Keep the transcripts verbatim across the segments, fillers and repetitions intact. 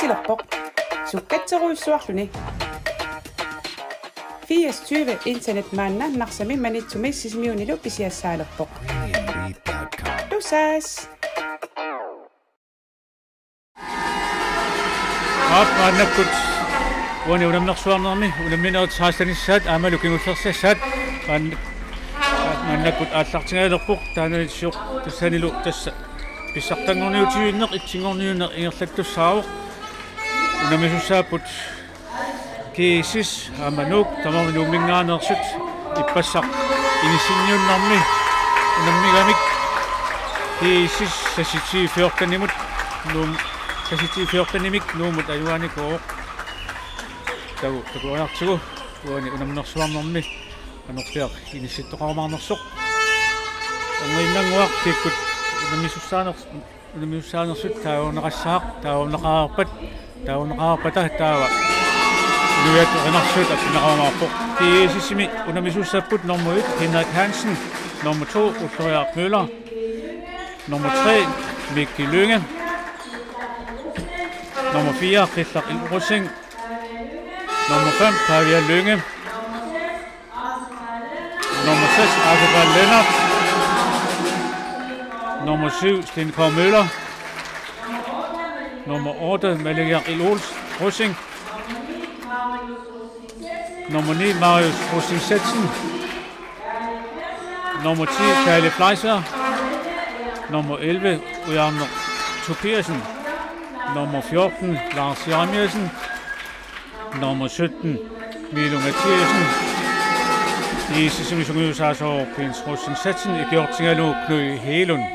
Lerpoq. Sukkatserujussuarluni. Firs tyve internet maanna Narsami, Maniitsumi Sisimiunilu pisiassaalerpoq. Tusass. Aap, maannakkut uani unammersuarnermi unamminerit sekstenissaat aammalu kingullersissaat maan-, maannakkut aallartingajalerpoq, taanna sioq tassanilu tassa pissartanngorniutivinneq, etsinngorniunneq ingerlattussaavoq. Unammisussaapput G S S aamma Nuuk, tamarmik Nuumminngaanneersut, ippassaq inissinniunnermi unammigamik G S S seksogtyve fjortenimut Nuum-, seksogtyve fjortenimik Nuummut ajugaanikuuvoq. Taku-, takoriartigu uani unammersuarnermi anorpiaq inissittoqarumaarnersoq. Anguninnguaq kikkut unammisussaaner-, unammisussaanersut taaguneqassaaq, taaguneqareerpat, taaguneqareerpata taava inuiaat erinarsuut appineqarumaarpoq. G S S-imi unammisussapput nummer et, Henrik Hansen, nummer to, Ulloriaq Møller, nummer tre, Mikkel Lynge, nummer fire, Qillaq Rosing, nummer fem, Pavia Lynge, nummer seks, Archibald Lennert. Nummer syv, Sten K. Møller. Nummer otte, Maligiaq Iluls Rosing. Nummer ni, Marius Rosing Setsen. Nummer ti, Kalle Fleischer. Nummer elleve, Ujarneq Tobiassen. Nummer fjorten, Lars Jeremiassen. Nummer sytten, Milo Mathiassen. G S S-imi sungiusaasoq Pins Rosing Setsen, ikiortigalugu Knud Helund.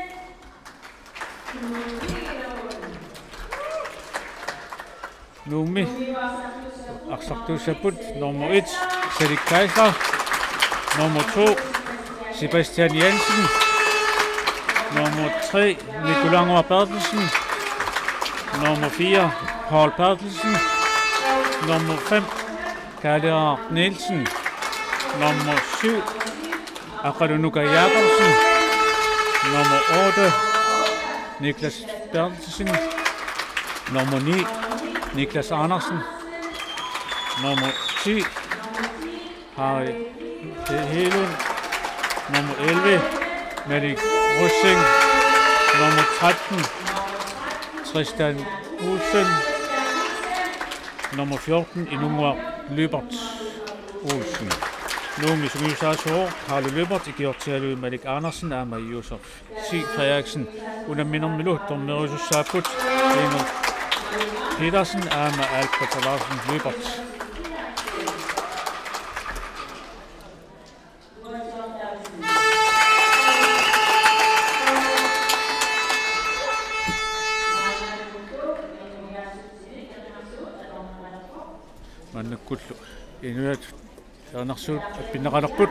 Nuummi arsartuussapput nummer et, Salik Kaiser. Nummer to, Sebastian Jensen. Nummer tre, Nikolai Ngor Berthelsen. Nummer fire, Paul Berthelsen. Nummer fem, Karl Erik Nielsen. Nummer syv, Aqalu Nuka Jakobsen. Nummer otte, Niklas Berthelsen. Nummer ni, Niklas Andersen. Nummer ti, Harry Helund. Nummer elleve, Malik Rosing. Nummer tretten, Tristan Olsen. Nummer fjorten, Inunguaq Lybert Olsen. Nuummi sungiusaasoq Karl Lybert, ikiortigalugu Malik Andersen aamma Josef C. Frederiksen. Unamminermilu dommeriusussaapput Emil Petersen aamma Albert Larsen Lybert. Maannakkullu inuiaat erinarsuut appinneqalerput.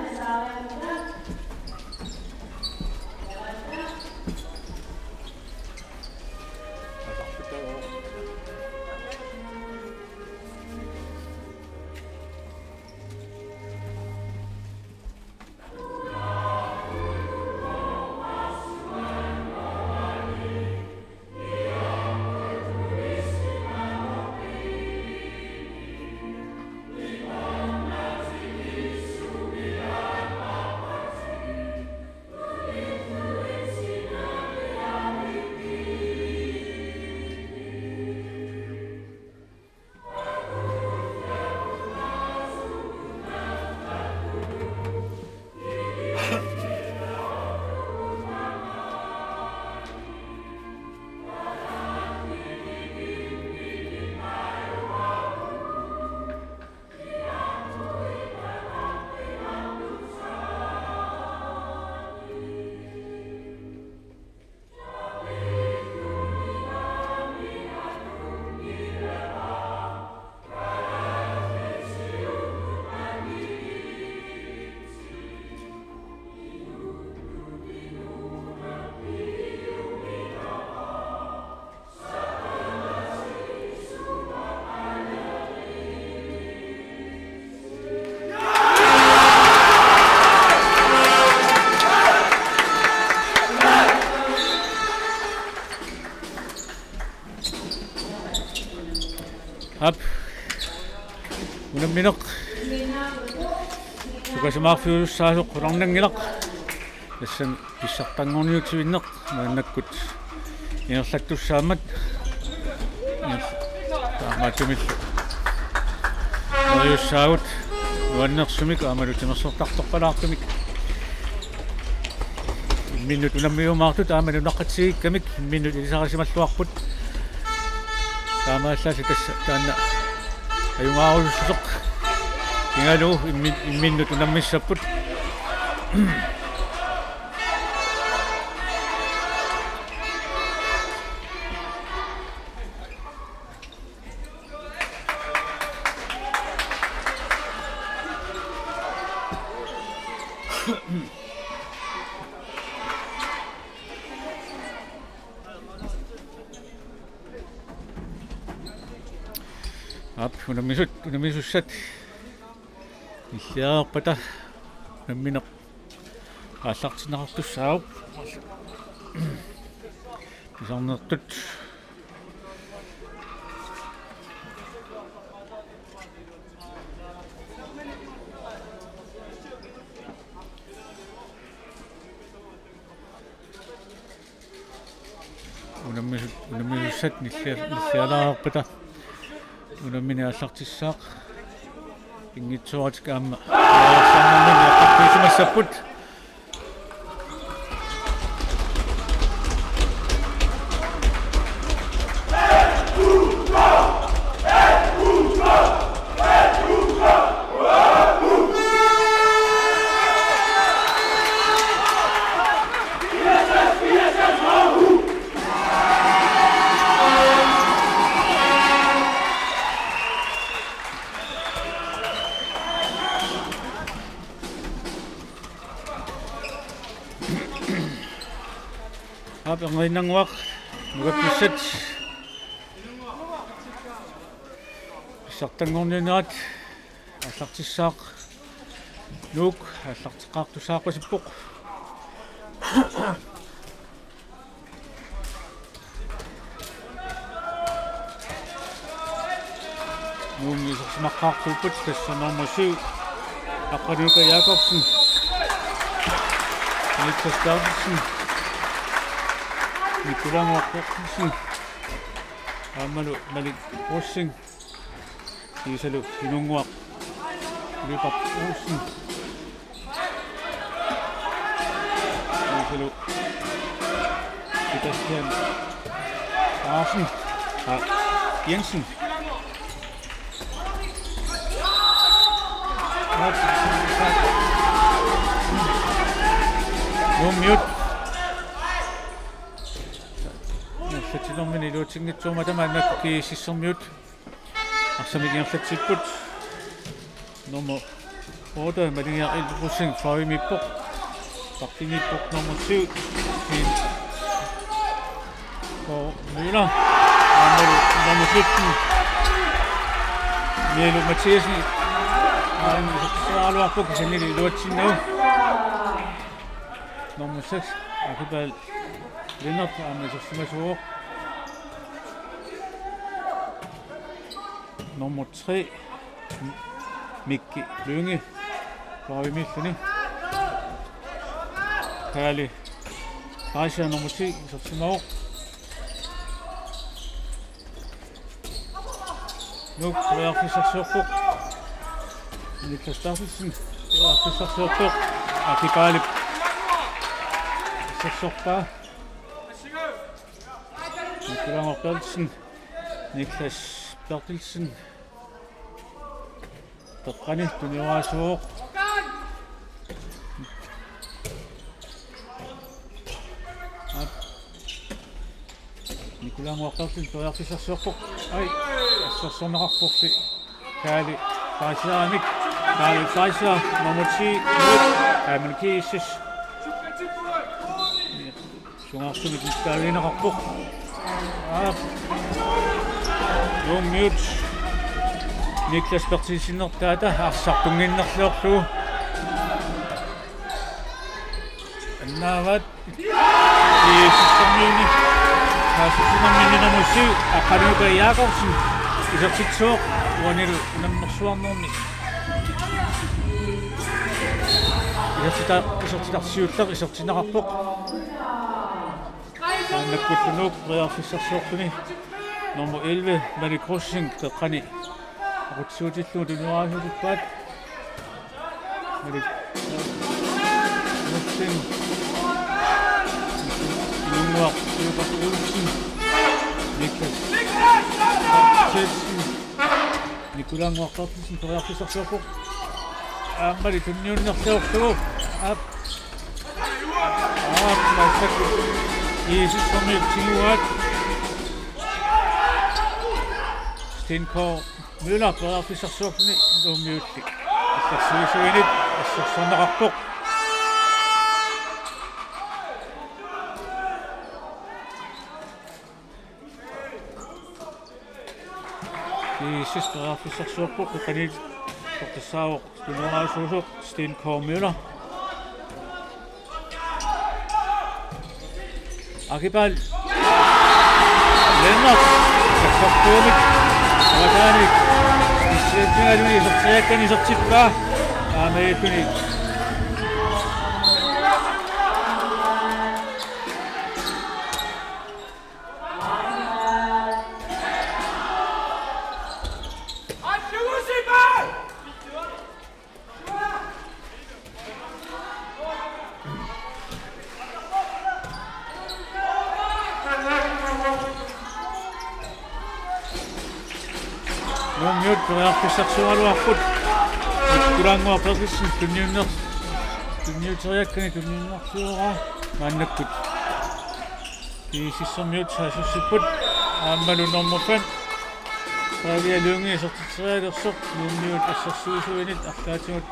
Sukasimaarfiujussaasoq qularnanngilaq. Tassami pissartanngorniutivinneq maannakkut ingerlattussaammat. Ingerl-, taamaattumillu neriussaagut nuannersumik aammalu timersortartorpalaartumik. Imminnut unammiumaartut aammalu nunaqqatigiikkamik imminnut ilisarisimalluarput. Taamaallaat tassa taanna ajugaarusussuseq. Ingalu immi-, imminnut unammissapput. Aap, unammisut, unammisussat nilliarpata unammineq aallartinneqartussaavoq. Pisarnertut. Unammisut, unammisussat nillia-, nillialaarpata unammineq aallartissaaq. Pinngitsooratik aamma eqqartuisimassapput. Aap, angerinnannguaq, nukappissat. Pissartanngorniunnerat aallartissaaq. Nuuk aallarteqqaartussaaqqasippoq. Nuummi isersimaqqaartuupput, tassa nummer syv, Aqqaluuka Jakobsen, Niklas Berthelsen, Nikolaj Mortensen, aammalu Malik Rosing. Kiisalu inunnguaq Lyberth Olsen. Kiisalu Sebastian Larsen. Ah, Jensen. Nuummiut. Satsinormini iluatsinngitsoormata maannakkut GSS-ermiut. Arsamik ingerlatsipput. Nummer otte, Malingiaq Elbrusen, faulimiippoq. Tappimiippoq nummer syv, Finn K. Møller. Aammalu nummer sytten, Nielu Mathiassen. Aamma isertitseriaraluarpoq kisiannili iluatsinnagu. Nummer seks, Akibal Lennert, aamma isersimasuuvoq. Nummer tre, Mikki Lynge, faulimiilluni. Kaali Fleischer nummer ti, isersimavoq. Nuuk periarfissarsiorpoq. Niklas Berthelsen periarfissarsiorpoq. Akibaalip isersorpaa. Nikolaj Berthelsen. Niklas Berthelsen. Toqqani tuniorasuuvoq. Aap. Nikolaj Mortensen periarfissarsiorpoq. Ai, assersorneqarporli. Kaali Fleischer-imik. Kaali Fleischer, nummer ti. Aamma GSS. Sungaartumik nittaagineqarpoq. Aap. Nuummiut Niklas Berthelsenertaata arsaq tunnginnerliorlugu. Annaavaat. GSS-ermiuni. GSS-ermiuni nummer syv, Aqqaluuka Jakobsen. Isertitsivoq uanilu unammersuarnermi. Isertita-, isertitarsiutaq isertinneqarpoq. Maannakkullu Nuuk periarfissarsiorluni nummer elleve, Malik Rosing, qeqqani aqutsisuutillugu tunuaasuutippaat. Malik Rosing. Inunnguaq Sivert Olsen. Niklas Nikolai Nguartartusen periarfissarsiorpoq. Aammali tunniunnersiorlugu. Aap. Aap, massakkut. Iisissormiut tiguaat. Sten K. Møller periarfissarsiorluni Nuummiulli assersuisuinit assersorneqarpoq. G S S periarfissarsiorpoq, qeqqaniittoq tassaavoq tunuaasuusoq Sten K. Møller. Akipal. Lennert. Sakkortuumik. Avataaniit. Issiatsigaluni isertiakkani isertippaa. Aamma ittuni. Nuummiut periarfissarsioraluarput. Nikulaannguaq Berthelsen tunniunner-, tunniuteriakkani tunniunnersioraa maannakkut. G S S-ermiut saassussipput aammalu nummer fem. Pavia Lynge isertitserialersoq Nuummiut assersuisuinit arlaatigut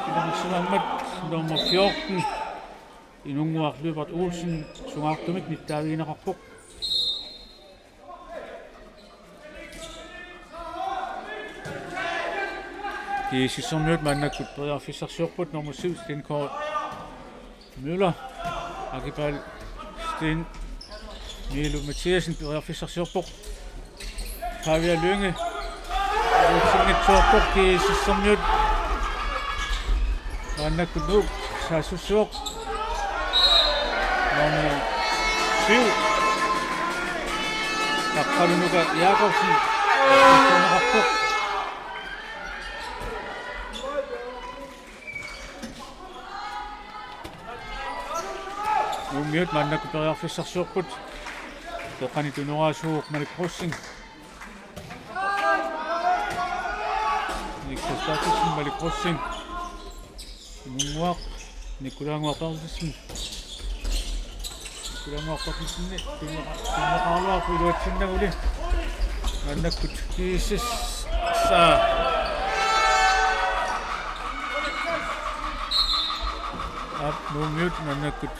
iluarsimagammat nummer fjorten Inunnguaq Løbert Olsen sungaartumik nittaavigineqarpoq. G S S-ermiut maannakkut periarfissarsiorput nummer syv Sten K. Møller. Akipal Sten Milu Mathiassen periarfissarsiorpoq. Pavia Lynge. Uutsinngitsoorpoq G S S-ermiut. Maannakkut Nuuk saassussivoq. Nummer syv. Taqqalu Nuka Jakobsen. Saassussivoq. Nuummiut maannakkut periarfissarsiorput. Qeqqani tunuaasuuvoq Malik Rosing. Niklas Berthelsen, Malik Rosing. Inunnguaq, Nikulaannguaq Berthelsen. Nikulaannguaq Berthelsen, tunniuteqaraluarpoq iluatsinnaguli. Maannakkut G S S. Aap, Nuummiut maannakkut.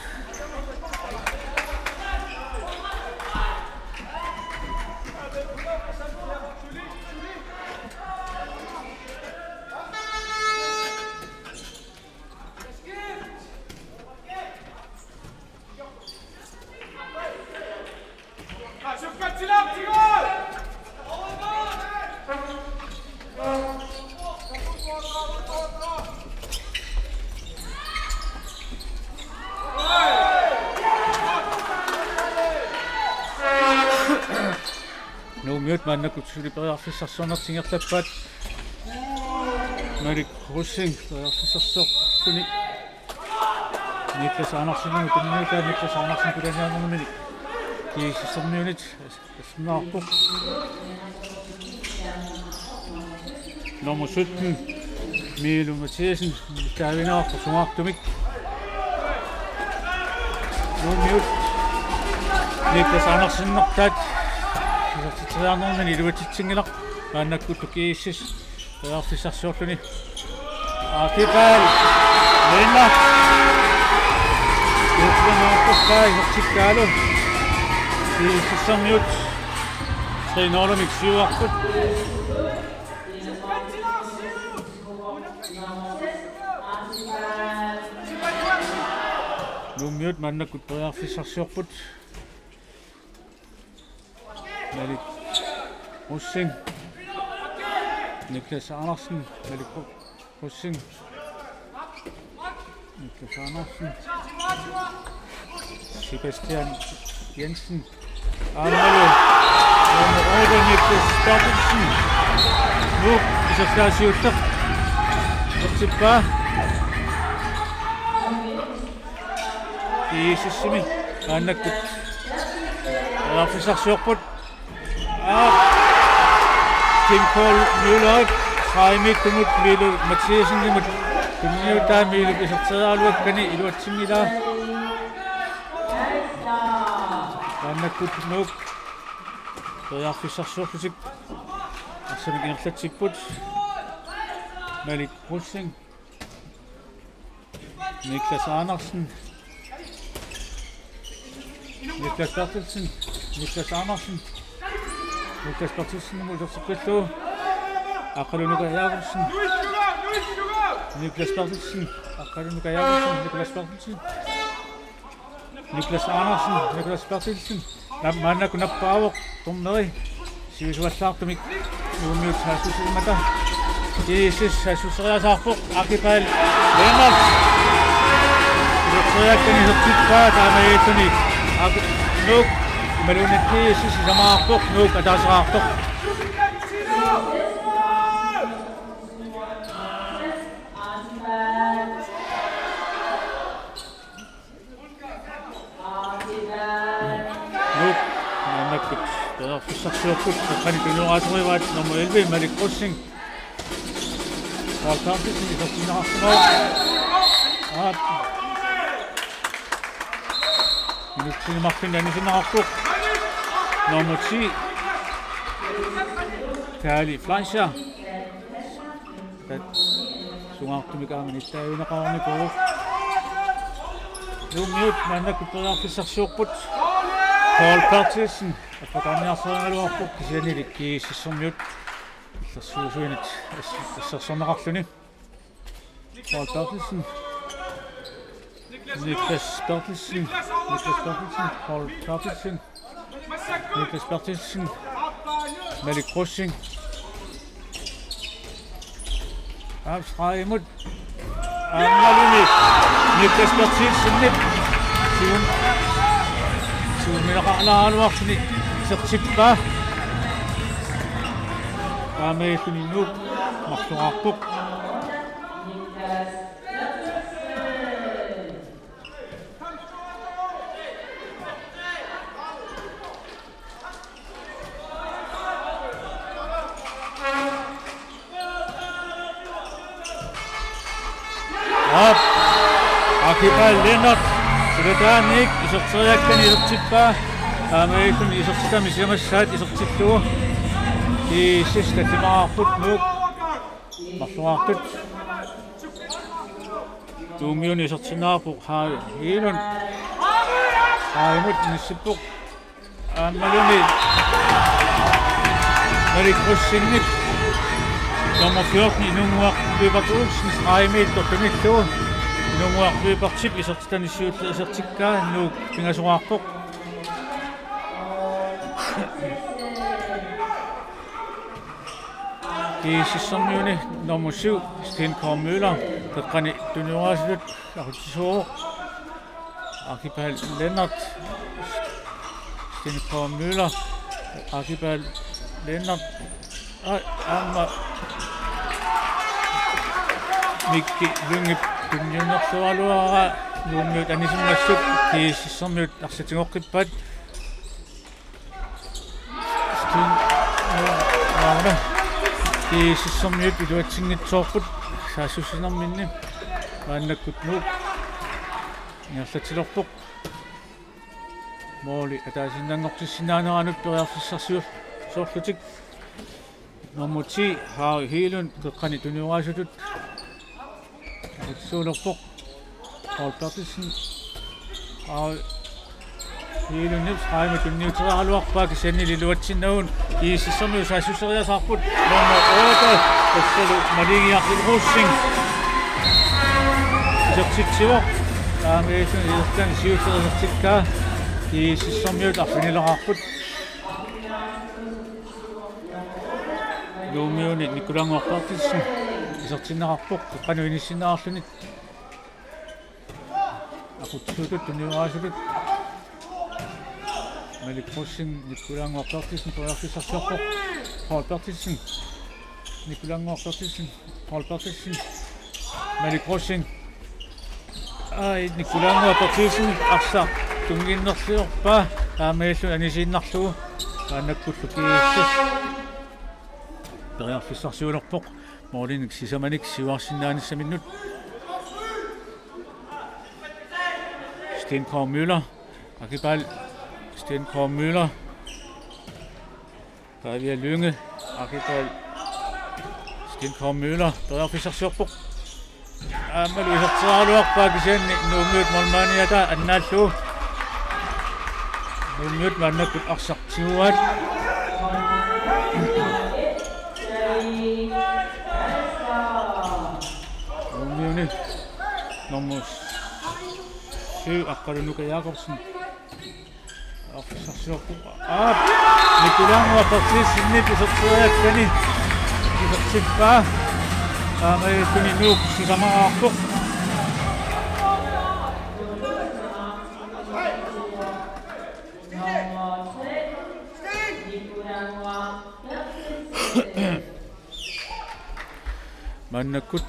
Nuummiut maannakkut suli periarfissarsiornertik ingerlappaat. Malik Rosing periarfissarsiorluni. Niklas Andersen tunniutaa, Niklas Andersen pulaniarnermini G S S-ermiunit assernaarpoq. Nummer sytten, Milu Mathiassen, taavineqarpoq sungaartumik. Nuummiut Niklas Andersenertaat isertitseriarnermini iluatsitsinngilaq, maannakkut G S S periarfissarsiorluni. Akipal. Lennert. Isertitseriarnermini isertikkaalu. G S S-ermiut tre nul-imik siuarput. Nuummiut maannakkut periarfissarsiorput. Malik Rosing. Niklas Andersen. Malik Ro-, Rosing. Niklas Andersen. Sebastian Jensen. Aammalu nummer otte, Niklas Berthelsen. Nuuk isertitaat siulleq isertippaa. GSS-imi maannakkut periarfissarsiorput. Aa, Tim Paul Møller, Saimit tumut Milo Mathiasenimut tunniutaa, Milo iserteriaraluakkani iluatsinngilaa. Maannakkut Nuuk periarfissarsiorlutik arsamik ingerlatsipput. Malik Rosing. Niklas Andersen. Niklas Berthelsen. Niklas Andersen. Niklas Berthelsen, nummer seks, Aqqalu Nuka Jakobsen. Niklas Berthelsen. Aqqalu Nuka Jakobsen. Niklas Berthelsen. Niklas Andersen, Niklas Berthelsen. Nam-, maannakkut nappaavoq dommeri. Sivisuallaartumik Nuummiut saassussisimata. GSS saassusseriaaseqarpoq, Akipal Lennert. Iserteriaraluakkani isertippaa, taamaalilluni Aki-, Nuuk imaluunniit GSS sisamaqarpoq, Nuuk ataaseqarpoq. Nuuk maannakkut periarfissarsiorput, qeqqani tunioraasoraat, nummer elleve, Malik Rosing. Paul Berthelsen isertinneqarsimavoq. Aap. Minutsini marlunni anisinneqarpoq. Nummer ti, Kaali Fleischer. Tat-, sungaartumik aamma nittaavigineqarnikuuvoq. Nuummiut maannakkut periarfissarsiorput. Paul Berthelsen appakaarniarsarigaluarpoq, kisiannili GSS-ermiut illersuisuinit as-, assersorneqarluni. Paul Berthelsen. Niklas Berthelsen. Niklas Berthelsen. Paul Berthelsen. Niklas Berthelsen. Malik Rosing. Aap, stregimut. Aammalumi Niklas Berthelsenip sium-, siuminaqalaaraluarluni isertippaa. Taamaalilluni Nuuk marloraarpoq. Aap. Akipal Lennert. Silataannik iserteriaraluakkani isertippaa. Taamaalilluni isertitami sisamassaat isertillugu. GSS tallimaqarput, Nuuk marloraartut. Nuummiuni isertinneqarpoq Harry Hegelund. Harrymut inissippoq. Aammalumi Malik Rosingip nummer fjorten, Inunnguaq Løbert Olsen, stregimiittoq tunillugu. Inunnguaq Løbertip isertitani siulleq isertikkaa, Nuuk pingasoqarpoq. GSS-ermiuni nummer syv, Sten K. Møller, qeqqani tunioraasullutik aqutsisuuvoq. Akipal Lennert. Sten K. Møller. Akipal Lennert. Ai, aamma Mikki Lyngep tunniunnerluaraluaraa, Nuummiut anisimmassuk GSS-ermiut arsaq tigoqqippaat. Sten, aana. GSS-ermiut iluatsinngitsoorput saassussinerminni. Maannakkut Nuuk ingerlatsilerpoq. Måli ataasiinnanngortissinnaaneranut periarfissarsior-, soorlutik. Nummer ti, Harry Hegelund, qeqqani tunioraasullutik. Atsuulerpoq. Paul Berthelsen. Harry Hegelundip stregimut tunniuteriaraluarpaa, kisiannili iluatsinnagu GSS-ermiut saassusseriaaseqarput. Nummer otte, tassalu Maligiaq Rosing isertitsivoq. Taamaalilluni isertitani siulleq isertikkaa, GSS-ermiut arfinileqarput. Nuummiuni Nikolannguaq Berthelsen isertinneqarpoq, qeqqanut inissinneqarluni. Aqutsisutut, tunniuaasutut. Malik Rosing, Nikolai Ngorpærtisen, periarfissarsiorpoq. Paul Berthelsen. Nikolai Ngorpærtisen, Paul Berthelsen. Malik Rosing. Ai, Nikolai Ngorpærtisen, arsaq tunnginnerliorpaa. Taamaalilluni anisiinnarlugu. Maannakkullu G S S periarfissarsiulerpoq. Målinik sisamanik siuarsinnaanissaminnut. Sten K. Møller. Akipal Sten K. Møller. Pavia Lynge. Akipal Sten K. Møller. Periarfissarsiorpoq. Aammalu iserteraluarpaa kisianni Nuummiut målmandiata annaallugu. Nuummiut maannakkut arsaq tiguaat. Nuummiuni nummer syv, Aqqalu Nuka Jakobsen. Periarfissarsiorpoq. Aap, Nikolai Ngorpærtisen iserteriakkani isertippaa. Taamaalilluni Nuuk sisamaraarpoq. Maannakkut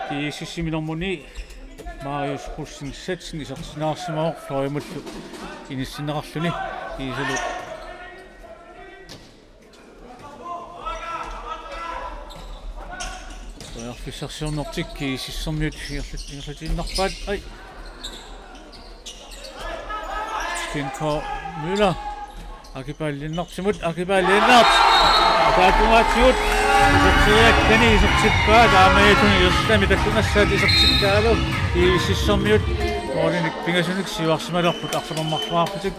G S S-imi nummer ni, Marius Rosing Sachsen, isertitsinaarsimavoq fløjimullu inissinneqarluni, kiisalu periarfissarsiornertik G S S-ermiut ingerlat-, ingerlatiinnarpaat. Ai. Sten K. Møller. Akipal Lennartimut, Akipal Lennart. Ataatungaatigut. Iserteriakkani isertippaa, taamaalilluni isertitami tallimassaat isertittaalu. G S S-ermiut målinik pingasunik siuarsimalerput arsaammarluarlutik.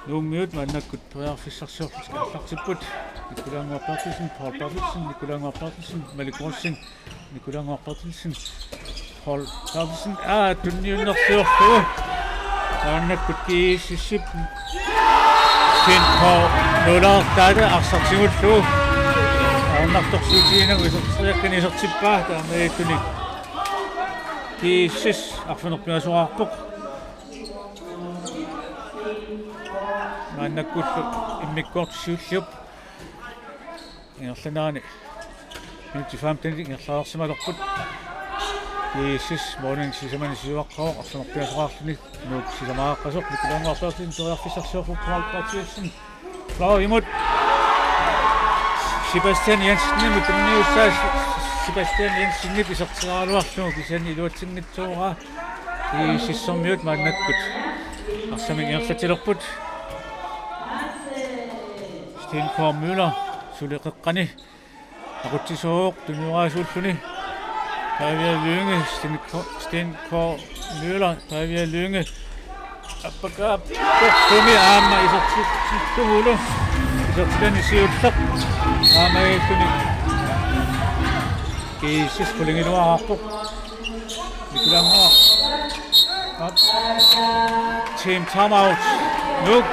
Nuummiut maannakkut periarfissarsiorlutik aallartipput. Nikolai Ngorpærtisen, Paul Berthelsen, Nikolai Ngorpærtisen, Malik Rosing, Nikolai Ngorpærtisen, Paul Berthelsen. Aa, tunniunnerliorlugu. Maannakkut G S S-ip Sten K. Møller taanna arsaq tigullugu. Ajornartorsiutigiinnagu iserteriakkani isertippaa, taamaalilluni G S S arfineq-pingasoraarpoq. Maannakkullu immikkoortoq siulliup ingerlanerani minutsit femten ingerlareersimalerput. G S S målinik sisamanik siuaqqavoq, arfineq-pingasoraarluni Nuuk sisamaaqqasoq. Nikolai Ngorpærtisen periarfissarsiorpoq, Paul Berthelsen. Fløjimut. Sebastian Jensenimut tunniussaas, Sebastian Jensenip iserteraluarlugu kisianni iluatsinngitsooraa. G S S-ermiut maannakkut arsamik ingerlatsilerput. Sten K. Møller suli qeqqani aqutsisuuvoq, tunniuaasuulluni. Pavia Lynge, Sten K-, Sten K. Møller, Pavia Lynge. Appakaap, torfumi aamma isertittumulu. Isertitani siulleq. Aamma isertitani. G S S qulingiluaarpoq. Nikolai Ngor. Op. Team timeout. Nuuk.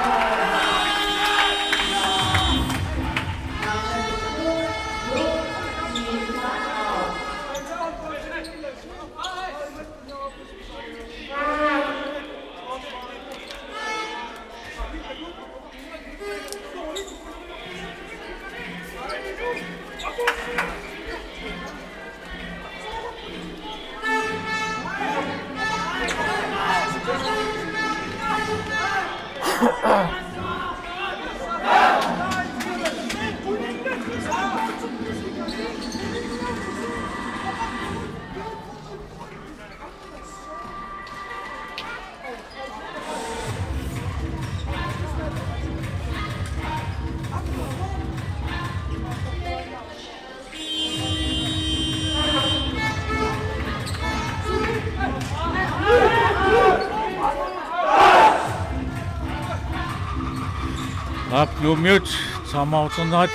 Aap, Nuummiut timeouternerat.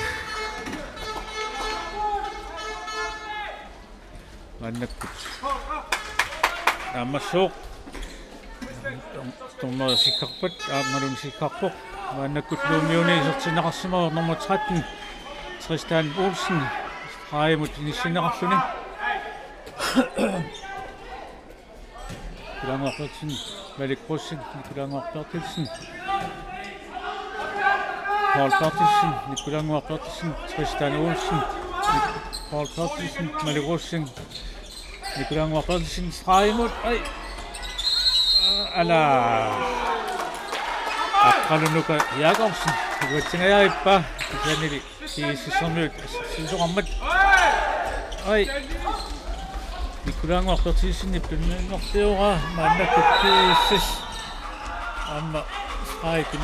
Maannakkut naammassivoq. Dommeri sikkarpat, aammalumi sikkarpoq. Maannakkut Nuummiuni isertinneqarsimavoq nummer tretten, Tristan Olsen. Aimut inissinneqarluni. Nikulaannguaq Berthelsen, Malik Rosing, Nikulaannguaq Berthelsen. Paul Berthelsen, Nikulaannguaq Berthelsen, Tristan Olsen, Nik-, Paul Berthelsen, Malik Rosing, Nikulaannguaq Berthelsen, stregimut, ai. Ala. Aqqalunuka Jakobsen, iluatsingajavippaa, kisiannili G S S-ermiut assersuisoqarmat. Ai. Nikulaannguaq Berthelsenip tunniunnerlioraa maannakkut G S S. Aamma stregi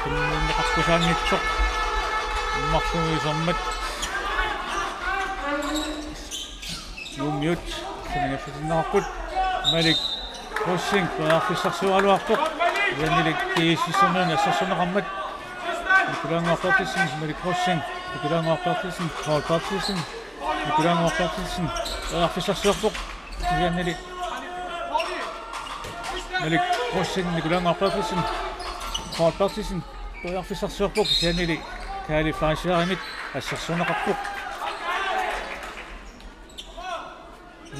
tunniunneqartussaanngitsoq. Marlungiusormat. Nuummiut, sanigassatinnarput. Malik Rosing, periarfissarsioraluarpoq. Kisiannili G S S-ermiunit assersorneqarmat. Nikulaannguaq Berthelsen, Malik Rosing, Nikulaannguaq Berthelsen, Paul Berthelsen, Nikulaannguaq Berthelsen, periarfissarsiorpoq. Kisiannili Malik Rosing, Nikulaannguaq Berthelsen, Paul Berthelsen, periarfissarsiorpoq. Kisiannili Kaali Fleischerip assersorneqarpoq.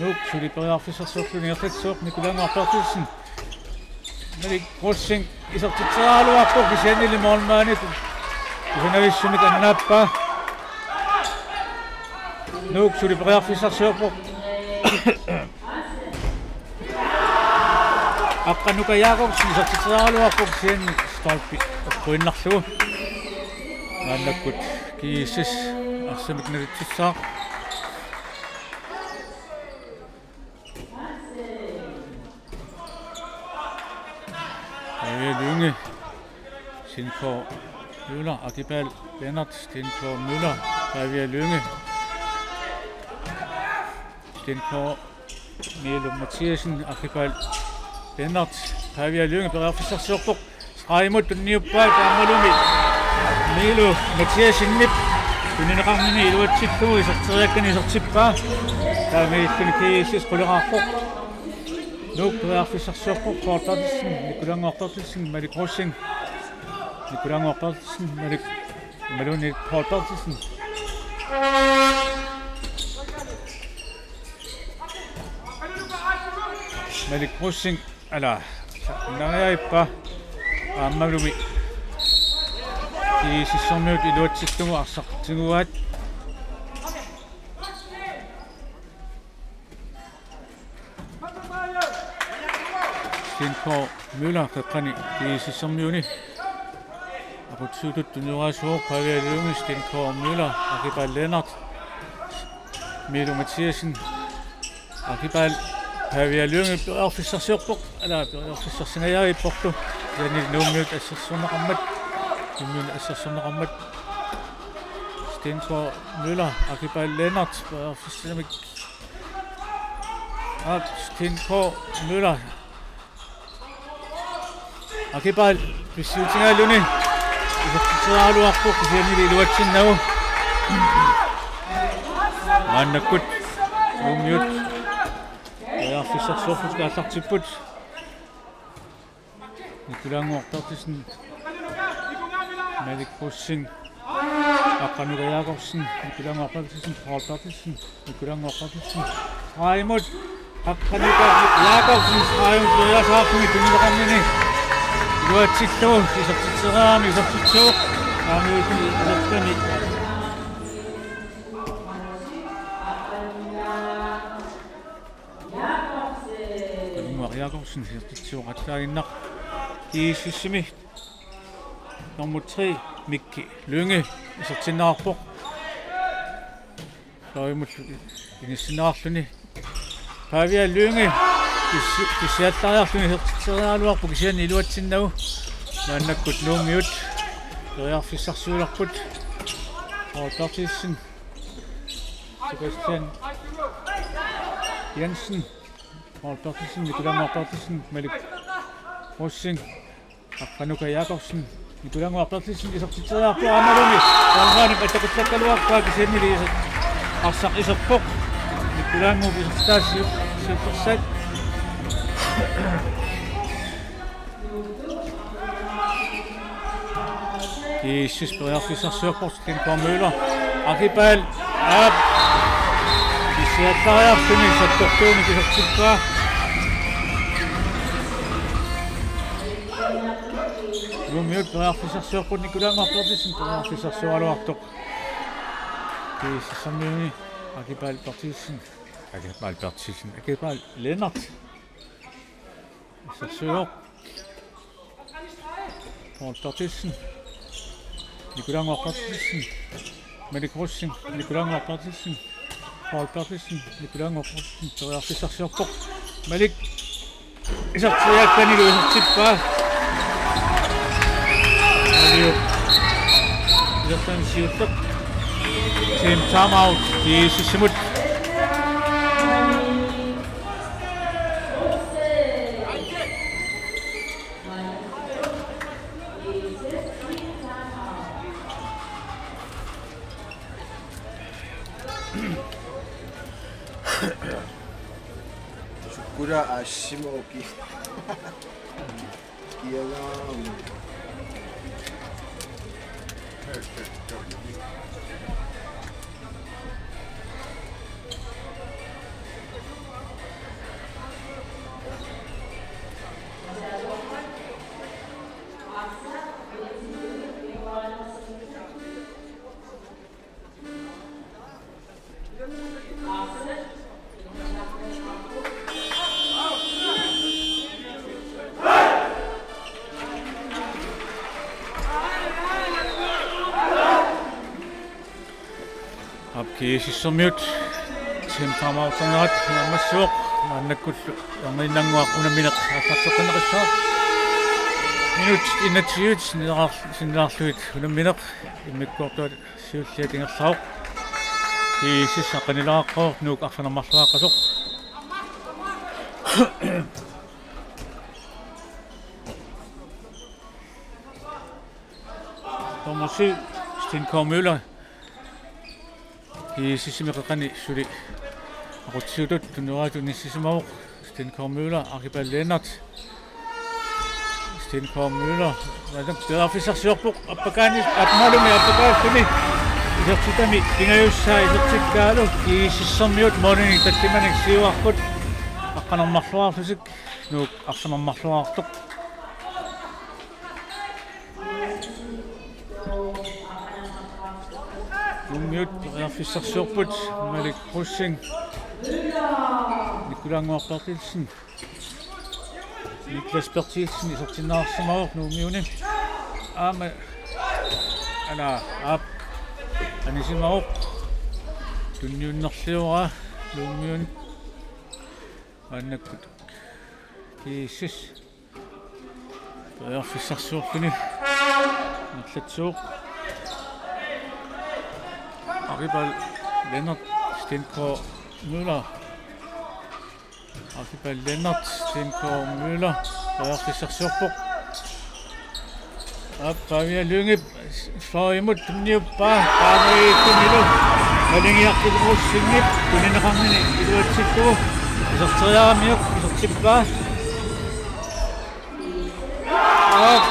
Nuuk suli periarfissarsiorluni ingerlatsisoq, Nikulaannguaq Berthelsen. Malik Rosing isertitseriaraluarpoq, kisiannili målmandip kusanavissumik annaappaa. Nuuk suli periarfissarsiorpoq. Aqqanuka Jakobsen isertitseriaraluarpoq, kisianni stolpi eqquinnarlugu. Maannakkut G S S arsamik nalitsissaaq. Pavia Lynge, Sten K. Møller, Akipal Lennert, Sten K. Møller, Pavia Lynge, Sten K. Milo Mathiassen, Akipal Lennert, Pavia Lynge, periarfissarsiorpoq. Stregimut tunniuppaa taamaalumi Milo Mathiassenip tunineqarnini iluatsillugu iserteriakkani isertippaa. Taamaalilluni G S S quleqaarpoq. Nuuk periarfissarsiorpoq, Paul Berthelsen, Nikulaannguaq Berthelsen, Malik Rosing. Nikulaannguaq Berthelsen, Malik, Maluni Paul Berthelsen. Malik Rosing. Ala, nariaippa aammalumi G S S-ermiut iluatsillugu arsaq tiguaat. Sten K. Møller qeqqani G S S-ermiuni aqutsisutut tunioraasoq, Pavia Lynge, Sten K. Møller, Akipal Lennert, Milo Mathiassen, Akipal, Pavia Lynge periarfissarsiorpoq, ala periarfissarsingajavipporlu, kisianni Nuummiut assersorneqarmat, Nuummiut assersorneqarmat, Sten K. Møller, Akipal Lennert, periarfissamik, aap, Sten K. Møller, Akipal pissiutigaluarluni isertitseriaraluarpoq, kisiannili iluatsinnagu. Maannakkut Nuummiut periarfissarsiorlutik aallartipput. Nikulaannguaq Berthelsen, Malik Rosing, Aqqanuka Jakobsen, Nikulaannguaq Berthelsen, Paul Berthelsen, Nikulaannguaq Berthelsen. Raimut, Aqqanuka Jakobsen, Raimut periarfissarsiorluni tunineqarnini iluatsillugu isertitseriarami isertitsivoq. Aamma isertitami. Aqqanuka Jakobsen isertitsivoq, aallaaginnaq. G S S-imi nummer tre, Mikki Lynge, isertinneqarpoq. Soorunami inissinneqarluni. Pavia Lynge pissi-, pissiallariarluni isertitseriaraluarpoq, kisianni iluatsinnagu. Maannakkut Nuummiut periarfissarsiulerput. Paul Berthelsen, Sebastian Jensen, Paul Berthelsen, Nikulaannguaq Berthelsen, Malik Rosing, Aqqanuka Jakobsen, Nikulaannguaq Berthelsen isertitseriarpoq aammalumi. Taamaanip attaqutsakkaluarpaa, kisiannili iser-, arsaq iserpoq. Nikulaannguup isertitaassi siu-, siuttorsat. G S S periarfissarsiorpoq, Sten K. Møller. Akipal, aap, issiallaariarluni sakkortuumik isertippaa. Nuummiut periarfissarsiorput. Nikulaannguaq Berthelsen periarfissarsioraluartoq. GSS-ermiuni Akipal Berthelsen. Akipal Berthelsen. Akipal Lennert. Isersiuvoq. Paul Berthelsen. Nikulaannguaq Berthelsen. Malik Rosing. Nikulaannguaq Berthelsen. Paul Berthelsen. Nikulaannguaq Berthelsen. Periarfissarsiorpoq. Malik. Iserteriakkanilu isertippaa. Maliu. Isertani siulleq. Team timeout. GSS-imut. Sukkula aasima uki. Kialaami. Aap, GSS-ermiut team timeout-ernerat naammassivoq, maannakkullu erniinnannguaq unammineq aallarteqqinneqassaaq. Minutsit enogtyve sinnilaar-, sinnilaarlugit unammineq immikkoortuata siulliat ingerlavoq. GSS aqqanilaarpoq, Nuuk arfineq-marluaqqasoq. Nummer syv, Sten K. Møller. GSS-imi qeqqani suli aqutsisutut tunniuttut inissisimavoq. Sten K. Møller, Akipal Lennert. Sten K. Møller, maanna periarfissarsiorpoq, appakaani, aammalumi appakaalluni. Isertitami pingajussaa isertikkaalu, GSS-ermiut målinik tallimanik siuarput. Aqqaneq-marluarlutik, Nuuk arfineq-marluartoq. Nuummiut periarfissarsiorput, Malik Rosing. Nikulaannguaq Berthelsen. Niklas Berthelsen isertinneqarsimavoq Nuummiuni. Aamma, aana, aap, anisimavoq. Tunniunnerlioraa Nuummiuni. Maannakkut GSS periarfissarsiorluni ingerlatsivoq. Akipal Lennert, Sten K. Møller. Akipal Lennert, Sten K. Møller. Periarfissarsiorpoq. Aap, Pavia Lyngep fløjimut tunniuppaa. Paamiittumilu. Maligiartut Rosingip tunineqarnini iluatsillugu. Iserteriaramiuk isertippaa. Aap,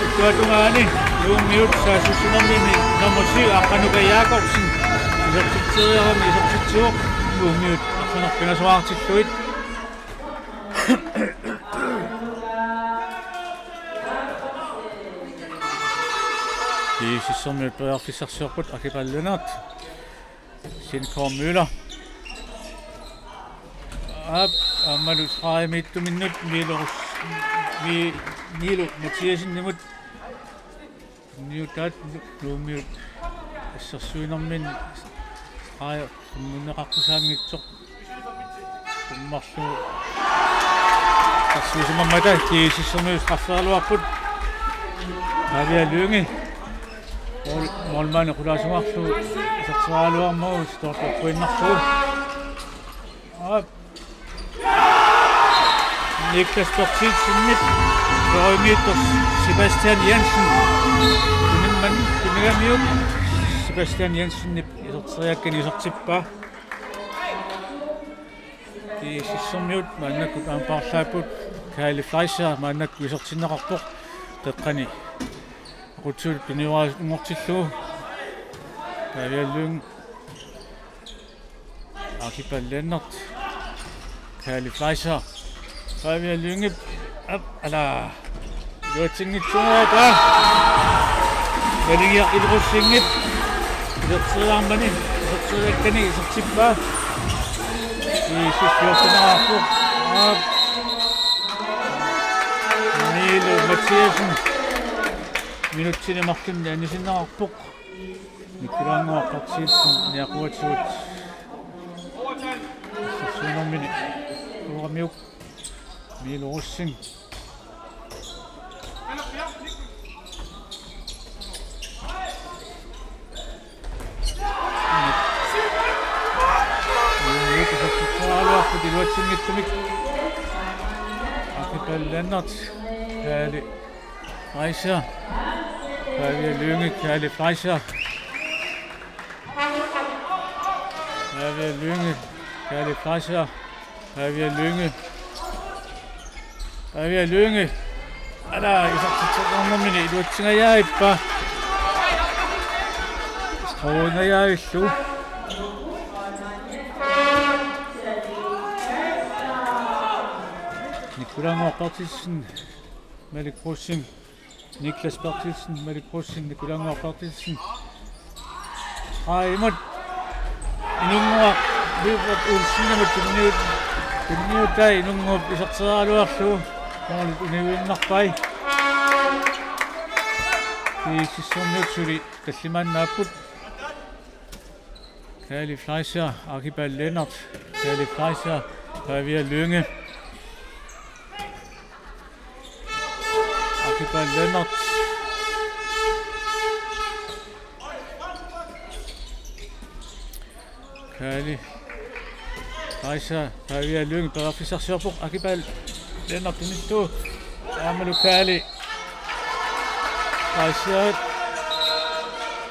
ukua tungaani Nuummiut saassussinermini nummer syv, Aqqanuka Jakobsen. Isertitseriarami isertitsivoq. Nuummiut arfineq pingasuartillugit. GSS-ermiut periarfissarsiorput, Akipal Lennert. Sten K. Møller. Aap, aammalu stregimiittuminnut Miilu Rus-, Mi-, Miilu Mathiassenimut. Niutaat Nuummiut assersuinerminni stregi qimmunneqaqqusaanngitsoq. Qimmarlu assersuisimammata GSS-ermiut strafferaluarput. Pavia Lynge. Mål-, målmandi qulaasungaarlugu iserteriaraluarmagu stolperkuinnarlugu. Aap. Niklas Berthelsenip fløjimiittoq Sebastian Jensen. Tunimman tunigamiuk Sebastian Jensenip iserteriakkani isertippaa. GSS-ermiut maannakkut aamma paarlaapput, Kyle Fleischer maannakkut isertinneqarpoq. Qeqqani aqutsisutut tunniuttut ingerlatillugu. Pavia Lynge. Akipal Lennert. Kaali Fleischer. Pavia Lynge. Ap, ala. Iluatsinngitsunnguaq. Naligiaq Iluatsinngit. Iserteriarmani. Iserteriakkani isertippaa. I syvogfyrre. Ap. Milo Mathiassen. Minutsini marlunni anisinneqarpoq. Nikolai Nørgaard Berthelsen niaquatigut. Assersuinermini ueramiuk Milo Rosing. Iluatsinngitsumik. Akipal Lennert. Kaali Fleischer. Pavia Lynge, Kaali Fleischer. Pavia Lynge, Kaali Fleischer. Pavia Lynge. Pavia Lynge. Ala, isertitseqarnermini iluatsingajappaa. Scoringajaavillugu. Nikolai Nørgaard Berthelsen. Malik Rosing. Niklas Berthelsen, Malik Rosing, Nikolai Nørgaard Berthelsen. Aa, imut. Inunnguaq, Vilbert Olsenimut tunniut-, tunniutai Inunnguup iserteriaraluarlugu. Målit uniuinnarpai. GSS-ermiut suli tallimaannaapput. Kaali Fleischer, Akipal Lennert, Kaali Fleischer, Pavia Lynge. Akipal Lennert. Kaali Fleischer, Pavia Lynge, periarfissarsiorpoq, Akipal Lennert tunniuttut, aammalu Kaali Fleischer,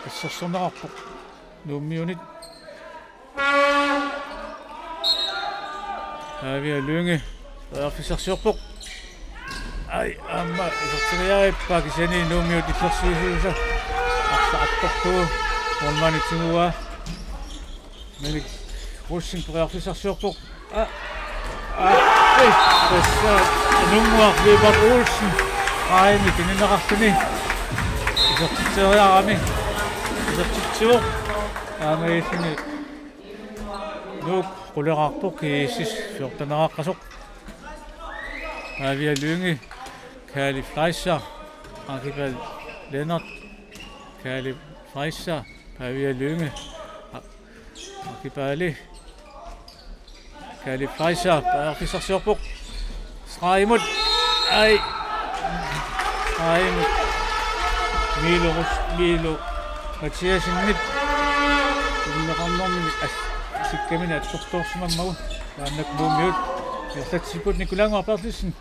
assersorneqarpoq. Nuummiunit. Pavia Lynge. Periarfissarsiorpoq. Ai, aamma iserteriaraluarpaa kisianni Nuummiut illersuisuisa. Arsaq attorlugu. Målmandip tiguaa. Malik Rosing periarfissarsiorpoq. Aa. Aa. Ei, tassa Inunnguaq Vilbert Olsen. Aimik ininneqarluni. Isertitseriarami. Isertitsivoq. Taamaalilluni Nuuk quleqarpoq, GSS fjorteneqaqqasoq. Pavia Lynge, Kaali Fleischer, Akipal Lennert, Kaali Fleischer, Pavia Lynge, A-, Akipali, Kaali Fleischer, periarfissarsiorpoq. Stregimut. Ai. Stregimut. Milo Rus-, Milo Mathiassenip. Ilinneqarnermini as-, isikkamini attortoorsimammagu. Maannakkut Nuummiut. Ingerlatsipput Nikolai Nørgaard Berthelsen.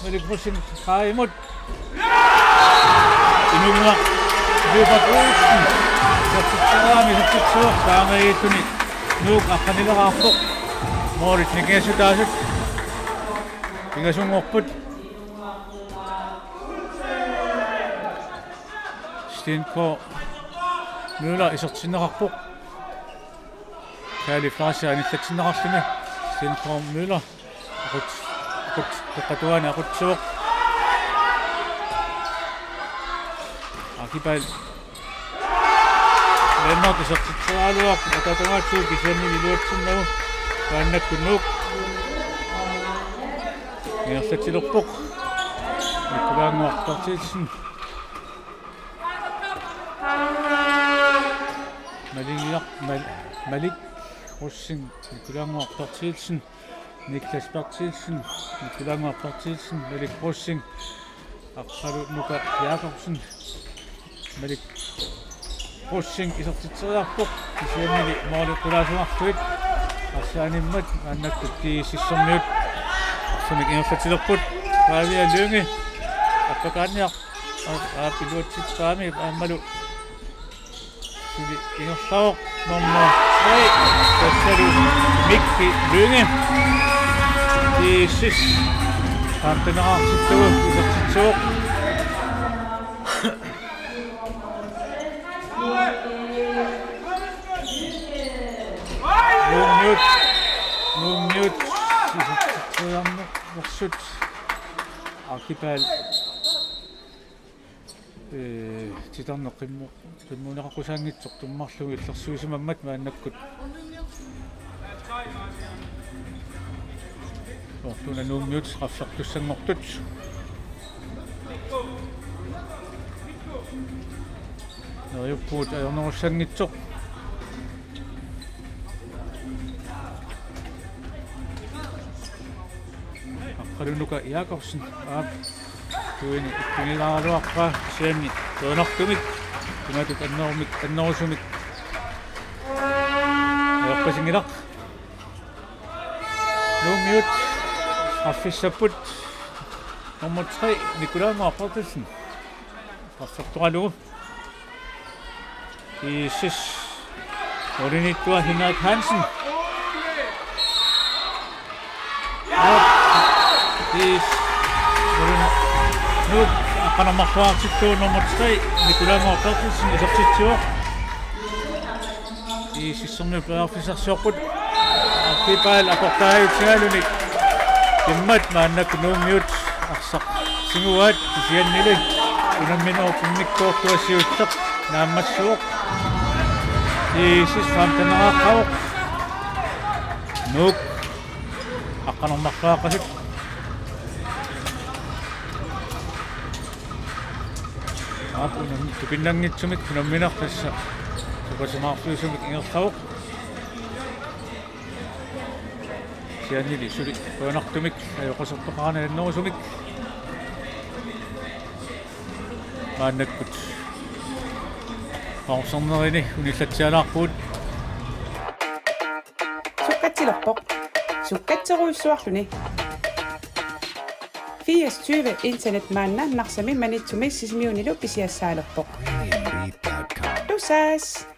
Malik Rosing stregimut. Inunnguaq Vilbert Olsen. Isertitseriarami isertitsivoq, taamaalilluni Nuuk aqqanileqarpoq. Målit nikingassutaasut pingasunngorput. Sten K. Møller isertinneqarpoq. Kaali Fleischer anillatsinneqarluni. Sten K. Møller. Aqut-, aqut-, peqqatuaani aqutsivoq. Akipal Lennert isertitseriaraluarpoq, ataatungaatigut kisianni iluatsinnagu. Maannakkut Nuuk ingerlatsilerpoq. Nikolai Nørgaard Berthelsen. Maligiaq, Mal-, Malik Rosing, Nikolai Nørgaard Berthelsen. Niklas Berthelsen, Nikolai Nørgaard Berthelsen, Malik Rosing, Aqqalu Nuka Jakobsen, Malik Rosing isertitseriarpoq, kisiannili måli qulaasunarlugu, arsaanimmat maannakkut GSS-ermiut arsamik ingerlatsilerput, Pavia Lynge, appakaanniaq, aap, aap, iluatsippaami, aammalu suli ingerlavoq nummer tre, tassalu Mikki Lynge. GSS femteneqartillugu isertitsivoq. Nuummiut, Nuummiut isertitsiarnersut Arkipaal, ee, titarneq qimmu-, qimmuneqaqqusaanngitsoq tummarlugu illersuisimammat maannakkut Fortuna Nuummiut straffertussanngortut. Neriuppugut ajornerussanngitsoq. Aqqalunuka Jakobsen. Aap. Tuini ikkunnilaaraluarpaa kisianni qujanartumik. Imatut annerumik, annerusumik. Ajorpasinngilaq. Nuummiut straffissapput. Nummer tre, Nikolaj Mortensen. Straffertoralugu. Isis. Orinitua Henrik Hansen. Isis. Orin-, Nuuk aqqaneq-marluartittuuvoq nummer tre, Nikolaj Mortensen isertitsivoq. Iisissormiut periarfissarsiorput. Arkipaal aportaajutsigaluni. Immat maannakkut Nuummiut arsaq tiguaat kisiannili unamminerup immikkoortua siulleq naammassivoq. Iisis femteneqaqqavoq. Nuuk aqqaneq-marluaqqasut. Aap, unam-, tupinnanngitsumik unammineq tassa sukkasumaarfiusumik ingerlavoq. Kisiannili suli qujanartumik ajoqersortoqarani annerusumik. Maannakkut pausernerini unillatsialaarpugut. Sukkatsilerpoq. Sukkatserujussuarluni. Firs tyve internet maanna Narsami, Maniitsumi Sisimiunilu pisiassaalerpoq. Tusass!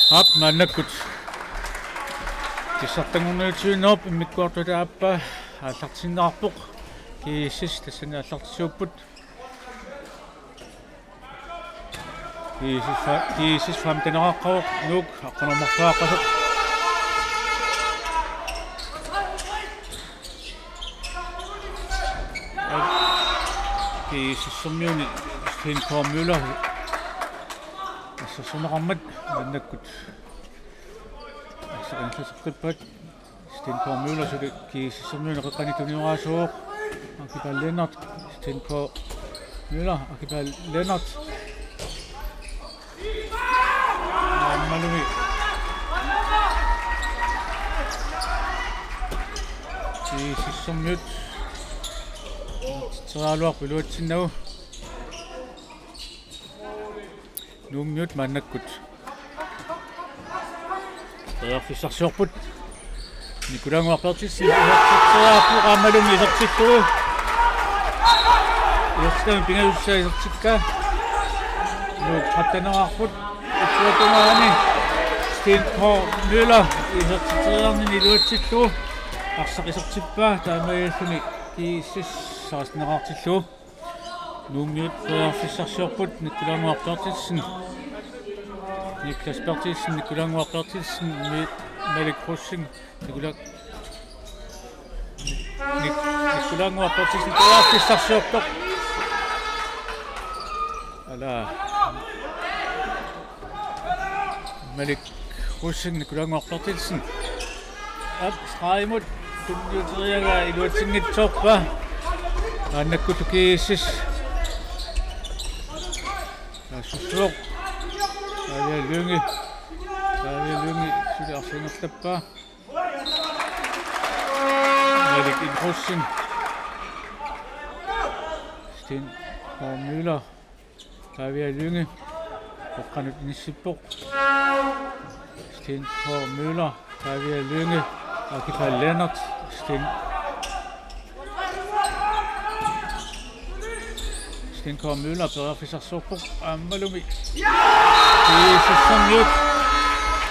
Aap, maannakkut. Kissartanngorniutiinnarpoq immikkoortuata aappaa aallartinneqarpoq. G S S tassani aallartisuupput. G S S fa-, G S S femteneqaqqavoq, Nuuk aqqaneq-marluaqqasoq. G S S-ermiuni Sten K. Møller. Assersorneqarmat maannakkut. Arsaq ingerlateqqippaat. Sten K. Møller suli G S S-ermiuni qeqqani tunioraasoq. Akipaat Lennert. Sten K. Møller, Akipaat Lennert. Aammalumi G S S-ermiut. Teriaraluarput iluatsinnagu. Nuummiut maannakkut periarfissarsiorput. Nikulaannguaq Berthelsen isertitseriarpoq aammalumi isertittugu. Isertitami pingajussaasoq isertikkaa. Nuuk tretteneqarput. Itsuatungaani Sten K. Møller isertitseriarnini iluatsillugu. Arsaq isertippaa taamaalilluni G S S seksteneqartillugu. Nuummiut periarfissarsiorput, Nikulaannguaq Berthelsen. Niklas Berthelsen, Nikulaannguaq Berthelsen, Mi-, Malik Rosing, Nikula-, Nik-, Nikulaannguaq Berthelsen periarfissarsiorpoq. Ala. Malik Rosing, Nikulaannguaq Berthelsen. Aap, stregimut tunniuteriaraa iluatsinngitsoorpaa. Maannakkut G S S. Assersuaq. Pavia Lynge. Pavia Lynge suli arsaq ingerlappaa. Malik Rosing. Sten K. Møller. Pavia Lynge. Qeqqanut inissippoq. Sten K. Møller. Pavia Lynge. Akipaat Lennert. Sten. Sten K. Møller periarfissarsiorpoq aammalumi. G S S-ermiut.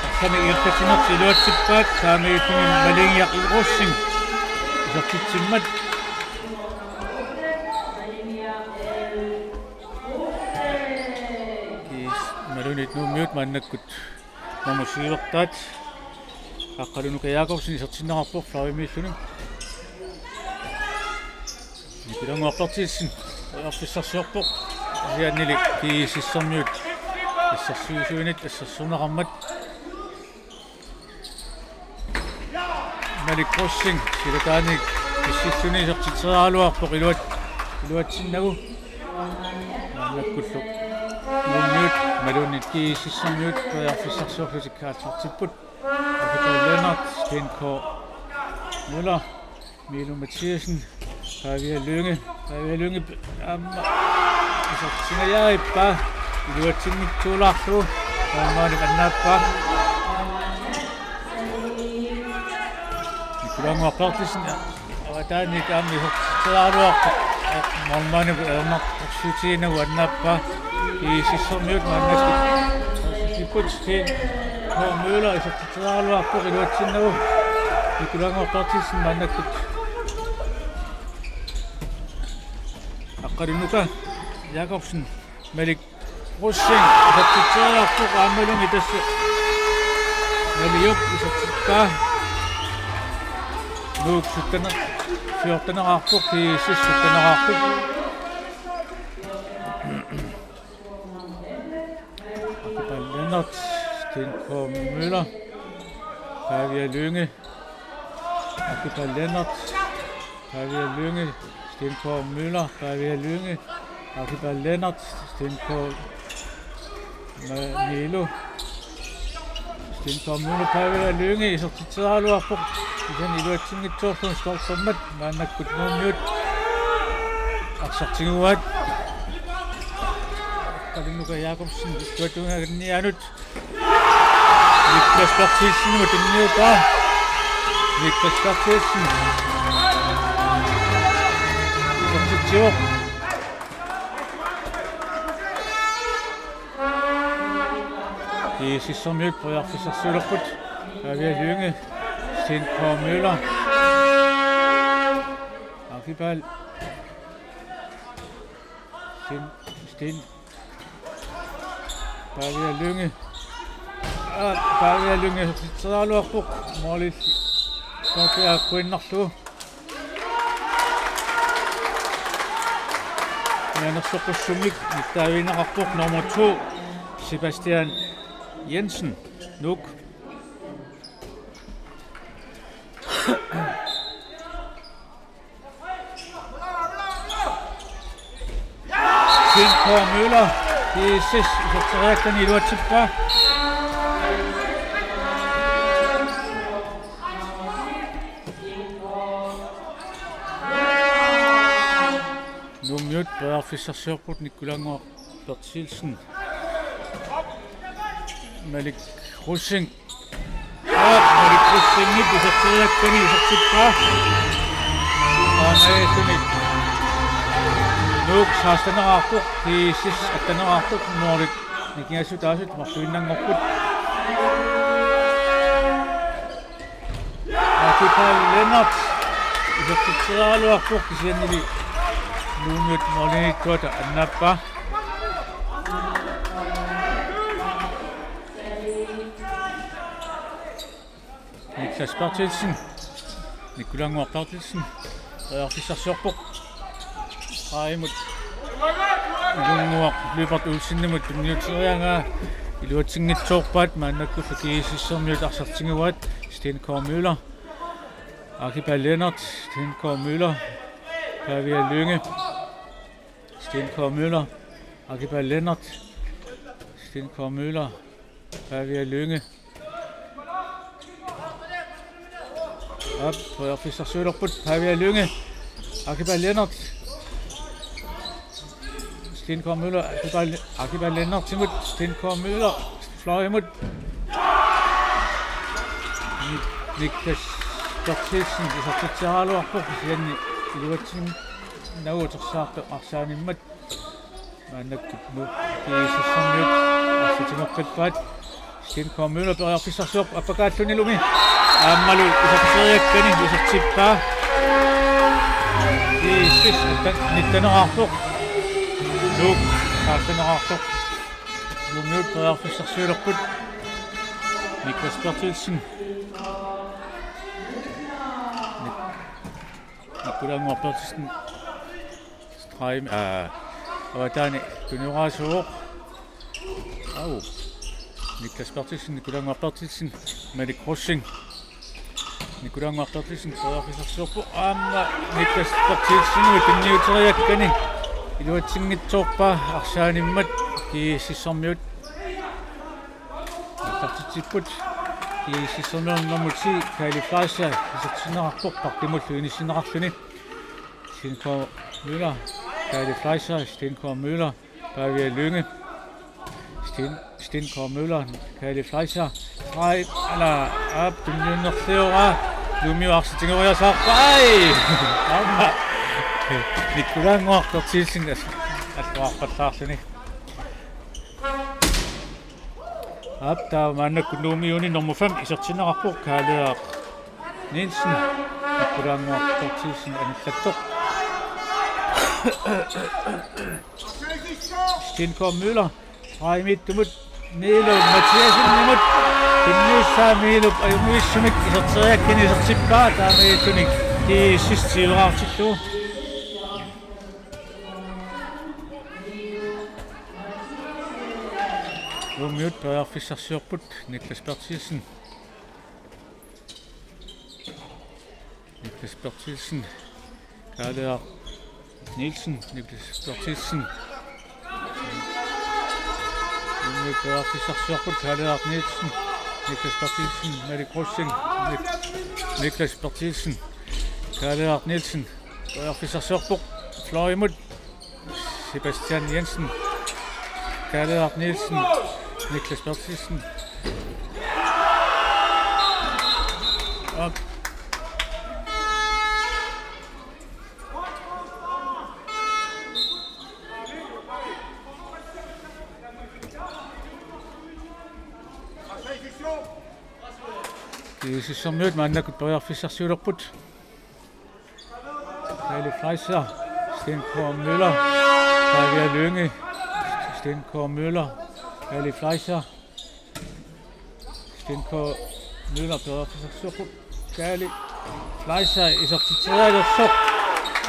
Arsaq ingerlatsinertik iluatsippaat. Taamaalilluni Malik Rosing isertitsimmat. Imaluunniit Nuummiut maannakkut nummer syv-ertaat Aqqalu Nuka Jakobsen isertinneqarpoq fløjimiilluni. Nikulaannguaq Berthelsen periarfissarsiorpoq. Kisiannili G S S-ermiut assersuisuinit assersorneqarmat. Malik Rosing silataani kissilluni isertitseriaraluarpoq iluat-, iluatsinnagu. Maannakkullu Nuummiut imaluunniit G S S-ermiut periarfissarsiorlutik aallartipput. Akipaat Lennert, Sten K. Møller, Milo Mathiassen, Pavia Lynge, Pavia Lynge, aamma isertitsingajarippaa, iluatsinngitsoorlugu, taamaani annaappaa. Nikulaannguaq Berthelsen, avataaniit aamma isertitseriaraluarpoq, målmandip ajornartorsiutigiinnagu annaappaa, G S S-ermiut maannakkut, Sten K. Møller isertitseriaraluarpoq iluatsinnagu, Nikulaannguaq Berthelsen maannakkut. Aqqalu Nuka Jakobsen, Malik Rosing isertitseriaraluarpoq aammalumi tassa Maliup isertippaa. Nuuk sytten-, fjorten-eqarpoq, G S S sytten-eqarpoq. Akipaat Lennert, Sten K. Møller, Pavia Lynge, Akipaat Lennert, Pavia Lynge, Sten K. Møller, Pavia Lynge, Akipaat Lennert, Sten K. Ma-, Milo, Sten K. Møller, Pavia Lynge isertitseriaraluarpoq. Kisianni iluatsinngitsoorlutik stolpermat maannakkut Nuummiut arsaq tiguaat. Aqqalu Nuka Jakobsen, Stuartunga Kannianut. Niklas Berthelsenimut tunniutaa. Niklas Berthelsen. Isertitsivoq. G GSS-ermiut periarfissarsiulerput. Pavia Lynge, Sten K. Møller. Akipal. Sten, Sten. Pavia Lynge. Aa, Pavia Lynge isertitseriaraluarpoq. Målilli taakku aappuinnarlugu. Mianersoqqussummik nittaavigineqarpoq nummer to, Sebastian Jensen, Nuuk. Sten K. Møller, GSS, iserteriakkani iluatsippaa. Nuummiut periarfissarsiorput, Nikolai Ngor Berthelsen. Malik Rosing. Aa, Malik Rosingip iserteriakkani isertippaa. Aamma isunik. Nuuk seksten-eqarpoq, GSS atten-eqarpoq, målit nikingassutaasut marluinnanngorput. Akipal Lennert isertitseriaraluarpoq, kisiannili Nuummiut målimiittuata annaappaa. Niklas Berthelsen. Nikolai Ngor Berthelsen. Periarfissarsiorpoq. Aimut. Ilunguaq Løbert Olsenimut tunniuteriaraa. Iluatsinngitsoorpaat, maannakkullu GSS-ermiut arsartigivaat. Sten K. Møller. Akipal Lennert. Sten K. Møller. Pavia Lynge. Sten K. Møller. Akipal Lennert. Sten K. Møller. Pavia Lynge. Aap, periarfissarsiulerput, Pavia Lynge. Akipal Lennert. Sten K. Møller, Akipal, Akipal Lennertimut, Sten K. Møller, fløjimut. Nik-, Niklas Berthelsen isertitseriaraluarpoq, kisianni iluatsinnagu utersaartoq arsaanimmat. Maannakkut GSS-ermiut arsaq tigoqqippaat. Sten K. Møller periarfissarsiorpoq appakaallunilumi. Aammalu iserteriakkani isertippaa. GSS atten-, nitten-eqarpoq. Nuuk seksten-eqarpoq. Nuummiut periarfissarsiulerput. Niklas Berthelsen. Nik-, Nikolai Ngor Berthelsen. Streg, aa, avataani tuniorarsuuvoq. Au. Niklas Berthelsen, Nikolai Ngor Berthelsen, Malik Rosing. Nikolai Ngor Berthelsen, periarfissarsiorpoq. Aamma Niklas Berthelsen, tunniuteriakkani iluatsinngitsoorpaa, arsaanimmat GSS-ermiut aallartitsipput. GSS-ermiunit nummer ti, Kaali Fleischer, isertinneqarpoq, pakkimullu inissinneqarluni. Sten K. Møller, Kaali Fleischer, Sten K. Møller, Pavia Lynge. Sten, Sten K. Møller, Kaali Fleischer. Ai, ala, aap, tunniunnerlioraa. Nuummiut arsaq tigoriasaarpaa. Ai! Aamma. Nikolai Ngor Berthelsen as-, asluarpallaarluni. Aap, taava maannakkut Nuummiuni nummer fem isertinneqarpoq, Kaaleeraq Nielsen. Nikolai Ngor Berthelsen anillattoq. Sten K. Møller, Raimiittumut, Niilo Mathiassenimut, tunniussaa Niilop ajunngivissumik iserteriakkani isertippaa, taamaalilluni GSS tiileraartillugu. Nuummiut periarfissarsiorput, Niklas Berthelsen. Niklas Berthelsen. Kaaleeraq Nielsen, Niklas Berthelsen. Nuummiut periarfissarsiorput, Kaaleeraq Nielsen, Niklas Berthelsen, Malik Rosing, Nik-, Niklas Berthelsen, Kaaleeraq Nielsen, periarfissarsiorpoq, fløjimut, Sebastian Jensen, Kaaleeraq Nielsen, Niklas Berthelsen. Op. GSS-ermiut maannakkut periarfissarsiulerput. Kaali Fleischer, Sten K. Møller, Pavia Lynge, Sten K. Møller, Kaali Fleischer, Sten K. Møller periarfissarsiorpoq. Kaali Fleischer isertitserialersoq.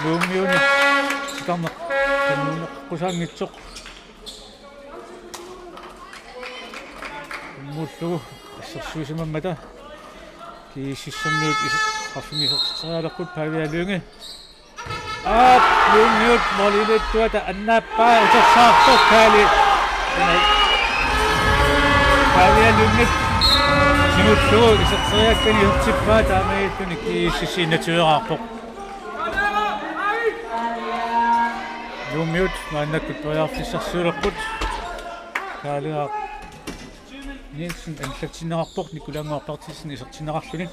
Nuummiunit titarneq kommuneqqusaanngitsoq. Immullugu assersuisimammata GSS-ermiut is-, straffimik isertitserialerput. Pavia Lynge. Aap, Nuummiut målimiittuata annaappaa, utersaartoq Kaali. Pavia Lynge. Siullermik iserteriakkani isertippaa, taamaalilluni GSS enogtyveeraarpoq. Nuummiut maannakkut periarfissarsiulerput. Kaaliaq Nielsen anillatsinneqarpoq, Nikolannguaq Berthelsen isertinneqarluni.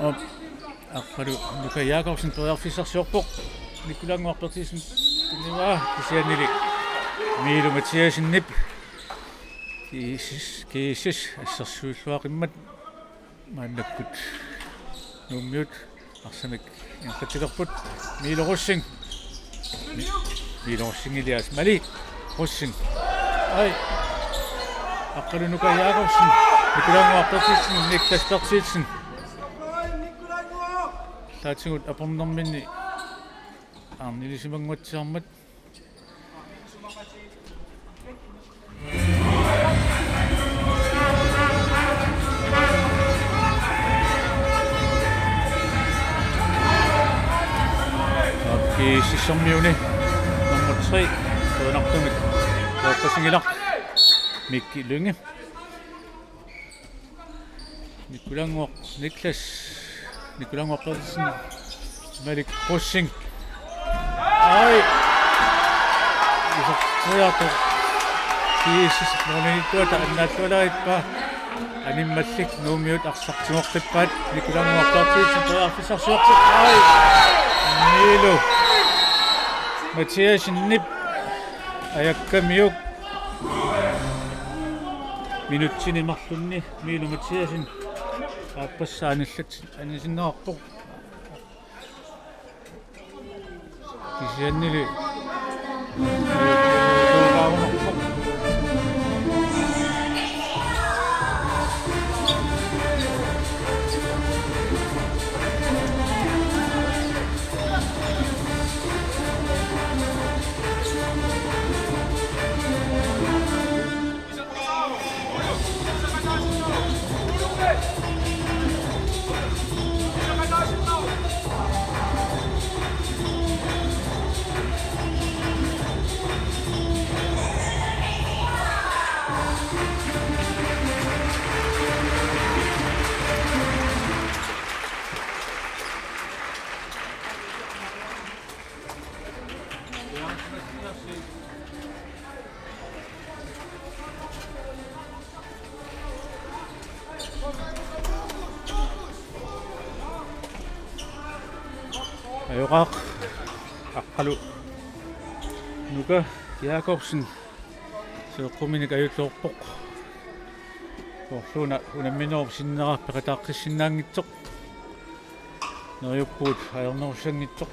Op. Aqqalu Nuka Jakobsen periarfissarsiorpoq. Nikolannguaq Berthelsen tunivaa, kisiannili Miilu Mathiassenip GSS, GSS assersuilluaqimmat maannakkut Nuummiut arsamik ingerlatsilerput. Miilu Rosing. Mi-, Miilu Rosing, Elias Malik Rosing. Ai. Aqqalu Nuka Jakobsen. Nikolannguaq Berthelsen, Niklas Berthelsen. Allaatigut apornerminni arnilisimannguatsiarmat. GSS-ermiuni nummer tre, qujanartumik, Jørgen Singilaq, Mikki Lynge. Nikolannguaq Niklas. Nikolannguaq Berthelsen. Malik Rosing. Ai. Iserteriartoq. GSS målimiittuata annaallualaarippaa. Animmallik Nuummiut arsaq tigoqqippaat. Nikolannguaq Berthelsen periarfissarsiorpoq. Ai. Miilu Mathiassenip ajakkamiuk. Minutsini marlunni Miilu Mathiassen aappassaa anillat-, anisinneqarpoq. Kisiannili Ajoqaaq Aqqalu Nuka Jakobsen seeqquminik ajulloorpoq. Soorluuna unamminerup sinnera peqataaqqissinnaanngitsoq. Neriuppugut ajornerussanngitsoq.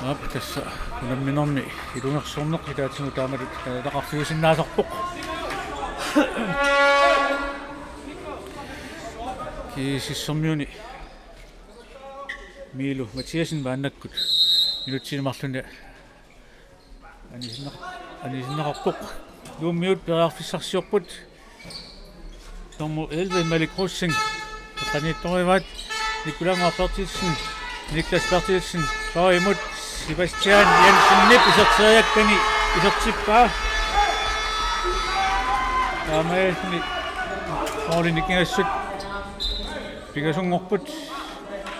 Aap, tassa unamminermi ilungersorneq ilaatigut taamatut naalaqarfiusinnaasarpoq. GSS-ermiuni Miilu Mathiassen maannakkut minutsini marlunni anisinneq-, anisinneqarpoq. Nuummiut periarfissarsiorput. Nummer elleve, Malik Rosing. Qaniittorivaat Nikolannguaq Berthelsen, Niklas Berthelsen, fløjimut Sebastian Jensenip iserteriakkani isertippaa. Taamaalilluni målini nikingassut pingasunngorput.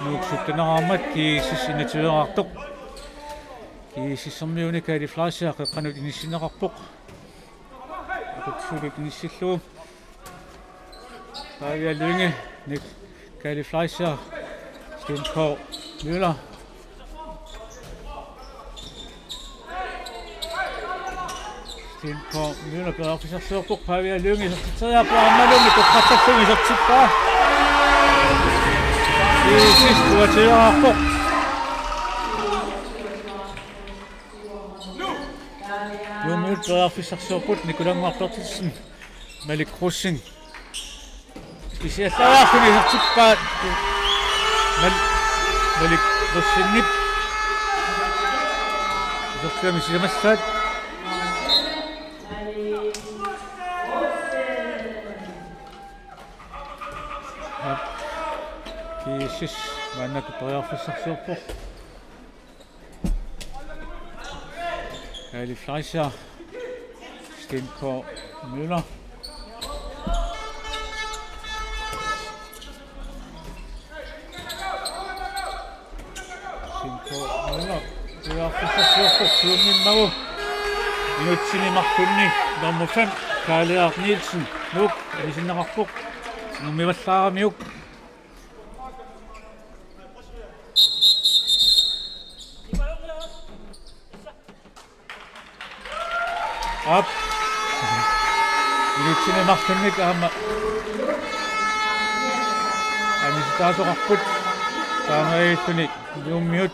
Nuuk sytteneraarmat GSS enogtyveeraartoq. GSS-ermiuni Kaali Fleischer qeqqanut inissinneqarpoq. Aqutsisutut inissillugu. Pavia Lynge, Nik-, Kaali Fleischer, Sten K. Møller. Sten K. Møller periarfissarsiorpoq, Pavia Lynge isertitseriarpoq, aammalumi toqqartarluni isertippaa. G S S uatsiaarpoq. Nuummiut periarfissarsiorput, Nikolannguaq Berthelsen, Malik Rosing. Kisianni isertippaa Mal-, Malik Rosingip isertitami sisamassaat. G S S maannakkut periarfissarsiorpoq. Kaali Fleischer. Sten K. Møller. Sten K. Møller. Periarfissarsiorpoq siumimmagu. Minutsini marlunni nummer fem, Kaali Nielsen, Nuuk, anisinneqarpoq. Nummivallaaramiuk. Aap. Minutsini marlunnik aamma anisitaasoqarput. Taamaalilluni Nuummiut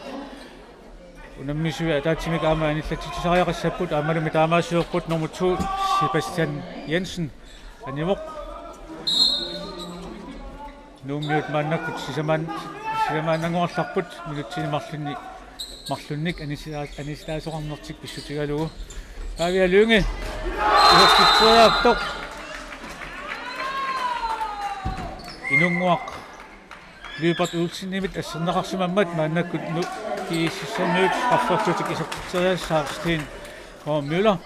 unammisui ataatsimik aamma anillatsitsisariaqassapput, aammalumi taamaasiorput nummer to Sebastian Jensen anivoq. Nuummiut maannakkut sisamaan-, sisamaannannguarlarput minutsini marlunni, marlunnik anisi-, anisitaasoqarnertik pissutigalugu. Pavia Lynge isertitseriarpoq. Inunnguaq Lybert Olsenimit asserneqarsimammat maannakkut nu-, G S S-ermiut straffersuutik isertitseriassaaq Sten K. Møller.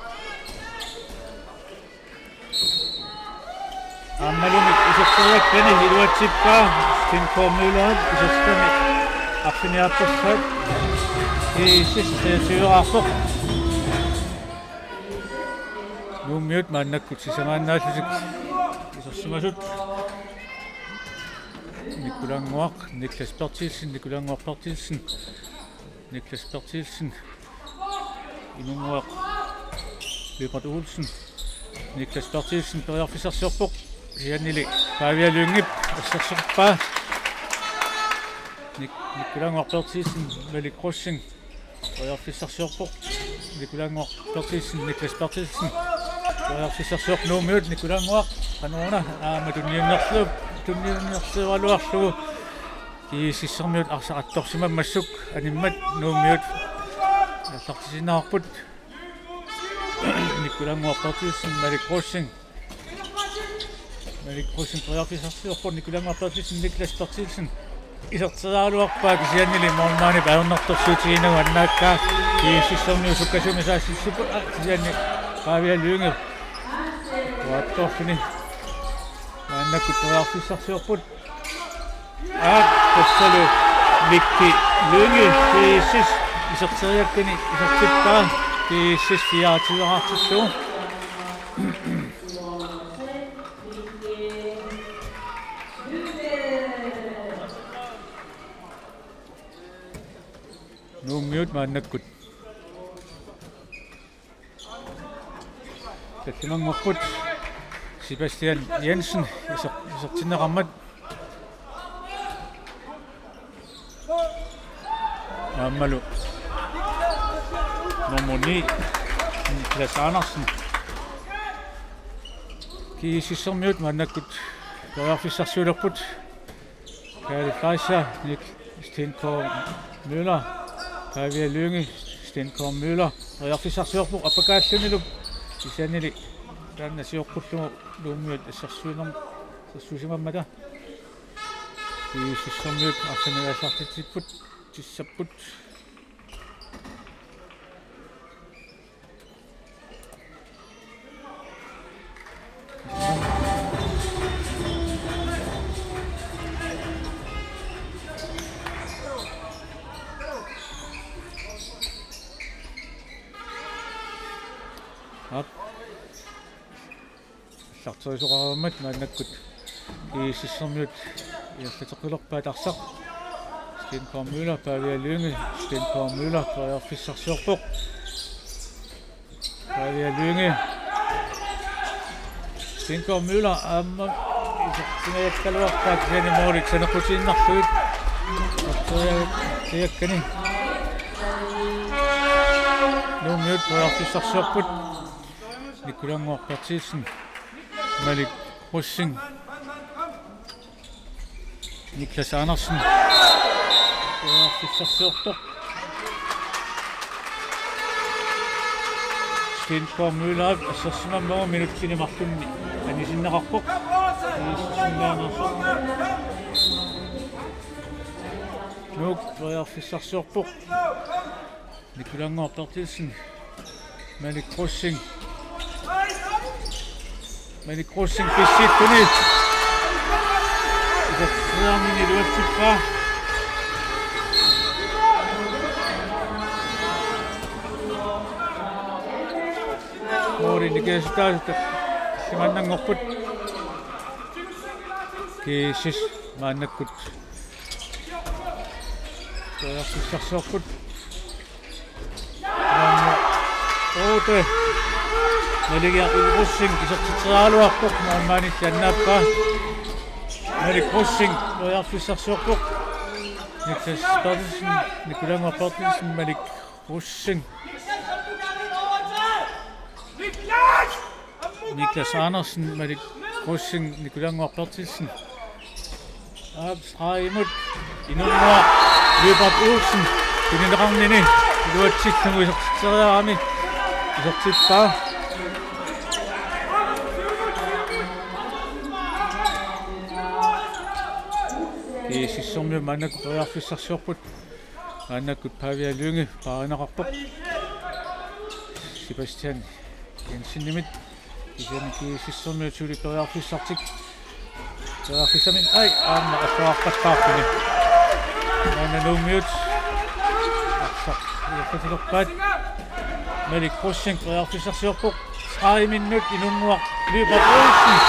Aammalumi iserteriakkani iluatsippaa Sten K. Møller isertitami arfiniaappassat G S S treogtyve-raarpoq. Nuummiut maannakkut sisamaannaallutik isersimasut. Nikolannguaq, Niklas Berthelsen, Nikolannguaq Berthelsen, Niklas Berthelsen. Inunnguaq Lybert Olsen. Niklas Berthelsen periarfissarsiorpoq. Kisiannili Pavia Lyngep assersuppaa. Nik-, Nikolannguaq Berthelsen, Malik Rosing. Periarfissarsiorpoq. Nikolannguaq Berthelsen, Niklas Berthelsen. Periarfissarsiorpoq Nuummiut, Nikolannguaq. Qanoruna, aamma tunniunnerlu-, tunniunnerluaraluarlugu. G S S-ermiut arsaq attorsimammassuk animmat Nuummiut aallartissinnaavarput. Nikolannguaq Berthelsen, Malik Rosing. Malik Rosing periarfissarsiorpoq, Nikolannguaq Berthelsen, Niklas Berthelsen. Iserteriaraluarpaa kisiannili målmandip ajornartorsiutiginagu annaakkaa. G S S-ermiut sukkasuumik saassussipput, aa, kisianni Pavia Lynge. Uattorfini. Maannakkut periarfissarsiorput. Aap, tassalu Mikki Lynge G S S iserteriakkani isertippaa G S S fireogtyve-raartillugu. Nuummiut maannakkut tallimanngorput. Sebastian Jensen iser-, isertinneqarmat. Aammalu nummer ni, Niklas Andersen. G S S-ermiut maannakkut periarfissarsiulerput. Kaali Fleischer, Nik-, Sten K. Møller, Pavia Lynge, Sten K. Møller. Periarfissarsiorpoq appakaallunilu. Kisiannili taanna sioqqullugu Nuummiut assersuunerm-, assersuusimammata. G S S-ermiut arsamik aallartitsipput, tissapput. Aap. Aallarterisoqarammat maannakkut G S S-ermiut ingerlateqqilerpaat arsaq. Sten K. Møller, Pavia Lynge, Sten K. Møller, periarfissarsiorpoq. Pavia Lynge. Sten K. Møller, aamma isertitseriarakkaluarpaa kisianni målit saneqqutiinnarlugit. Isertitseriarakkani. Nuummiut periarfissarsiorput. Nikolannguaq Berthelsen. Malik Rosing. Niklas Andersen. Periarfissarsiortoq. Sten K. Møller assersimammagu minutsini marlunni anisinneqarpoq. Iissinnaanarsoq. Nuuk periarfissarsiorpoq. Nikolannguaq Berthelsen. Malik Rosing. Malik Rosing pissitsuni. Isertitseriarnini iluatsippaa. Måli nikingassutaasut tallimaannanngorput. G S S maannakkut periarfissarsiorput. Nummer otte. Maligiaq L. Rosing isertitseriaraluarpoq, målmandilli annaappaa. Malik Rosing periarfissarsiorpoq. Niklas Berthelsen, Nikolannguaq Berthelsen, Malik Rosing. Niklas Andersen, Malik Rosing, Nikolannguaq Berthelsen. Aap, stregimut. Inunnguaq Lyberth Olsen. Tunineqarnini iluatsillugu isertitseriarami. Isertippaa. G S S-ermiut maannakkut periarfissarsiorput. Maannakkut Pavia Lynge paarineqarpoq Sebastian Jensenimit. Kisianni G S S-ermiut suli periarfissartik. Periarfissamik, ai, aamma qassuarpassaarpuni. Maanna Nuummiut arsaq iluaqutilerpaat. Malik Rosing periarfissarsiorpoq. Tredive minut, Inunnguaq Lyberth Olsen.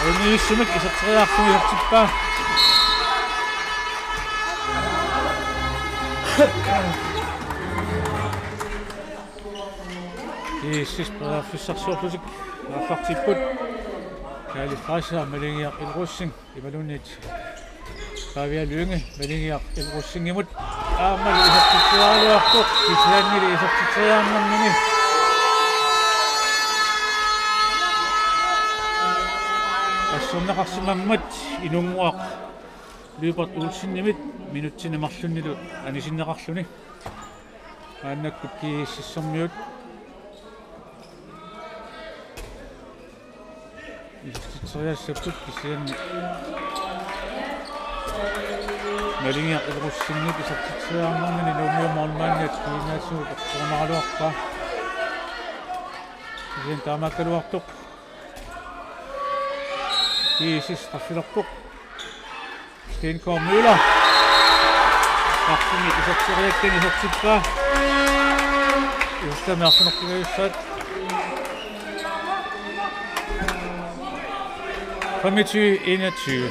Unniissumik iserteriarlugu isertippaa. G S S periarfissarsiorlutik aallartippoq. Kaali Fleischer, Maligiaq L. Rosing, imaluunniit Pavia Lynge, Maligiaq L. Rosingimut. Aammalu isertitseriaraluarpoq, kisiannili isertitseriarnermini. Qasserneqarsimammat Inunnguaq Lyberth Olsenimit minutsini marlunnilu anisinneqarluni. Maannakkut G S S-ermiut isertitseriassapput, kisianni Maligiaq L. Rosingip isertitseriarnermini Nuummiut målmandiat kiinaatsigut eqqornaraluarpaa. Kisianni taamaakkaluartoq G S S straffilerpoq. Sten K. Møller. Straffimik iserteriakkani isertippaa. Isertitami arfineq-pingajussaat. Femogtyve enogtyve.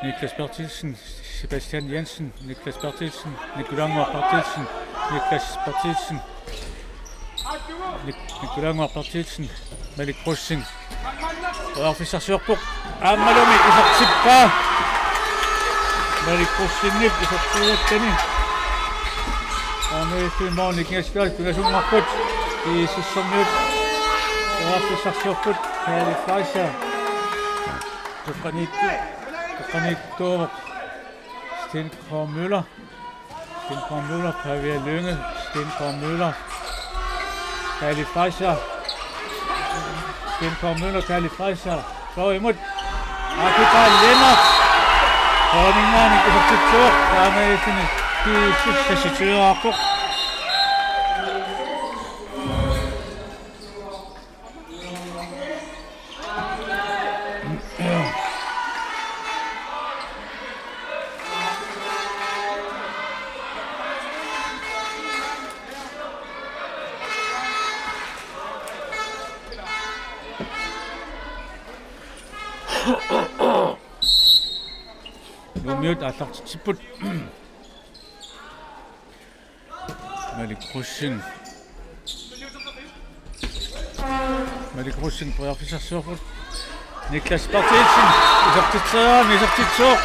Niklas Berthelsen, Sebastian Jensen, Niklas Berthelsen, Nikolannguaq Berthelsen, Niklas Berthelsen, Nik-, Nikolannguaq Berthelsen, Malik Rosing. Periarfissarsiorpoq. Aammalumi isertippaa. Malik Rosingip iserteriakkani. Aamma F M-imi nikingassutaasut tungaasunnarput. G S S-ermiut periarfissarsiorput. Kaali Fleischer. Toqqaniittu-, toqqaniittuuvoq Sten K. Møller. Sten K. Møller, Pavia Lynge. Sten K. Møller. Kaali Fleischer. Sten K. Møller, Kaali Fleischer. Slår imod. Akipa Lennert. Hørningmanden isertitsivoq. Taamaalilluni G S S seksogtyve-arpoq. Nuummiut aallartitsipput. Malik Rosing. Malik Rosing periarfissarsiorput. Niklas Berthelsen isertitseriarami isertitsivoq.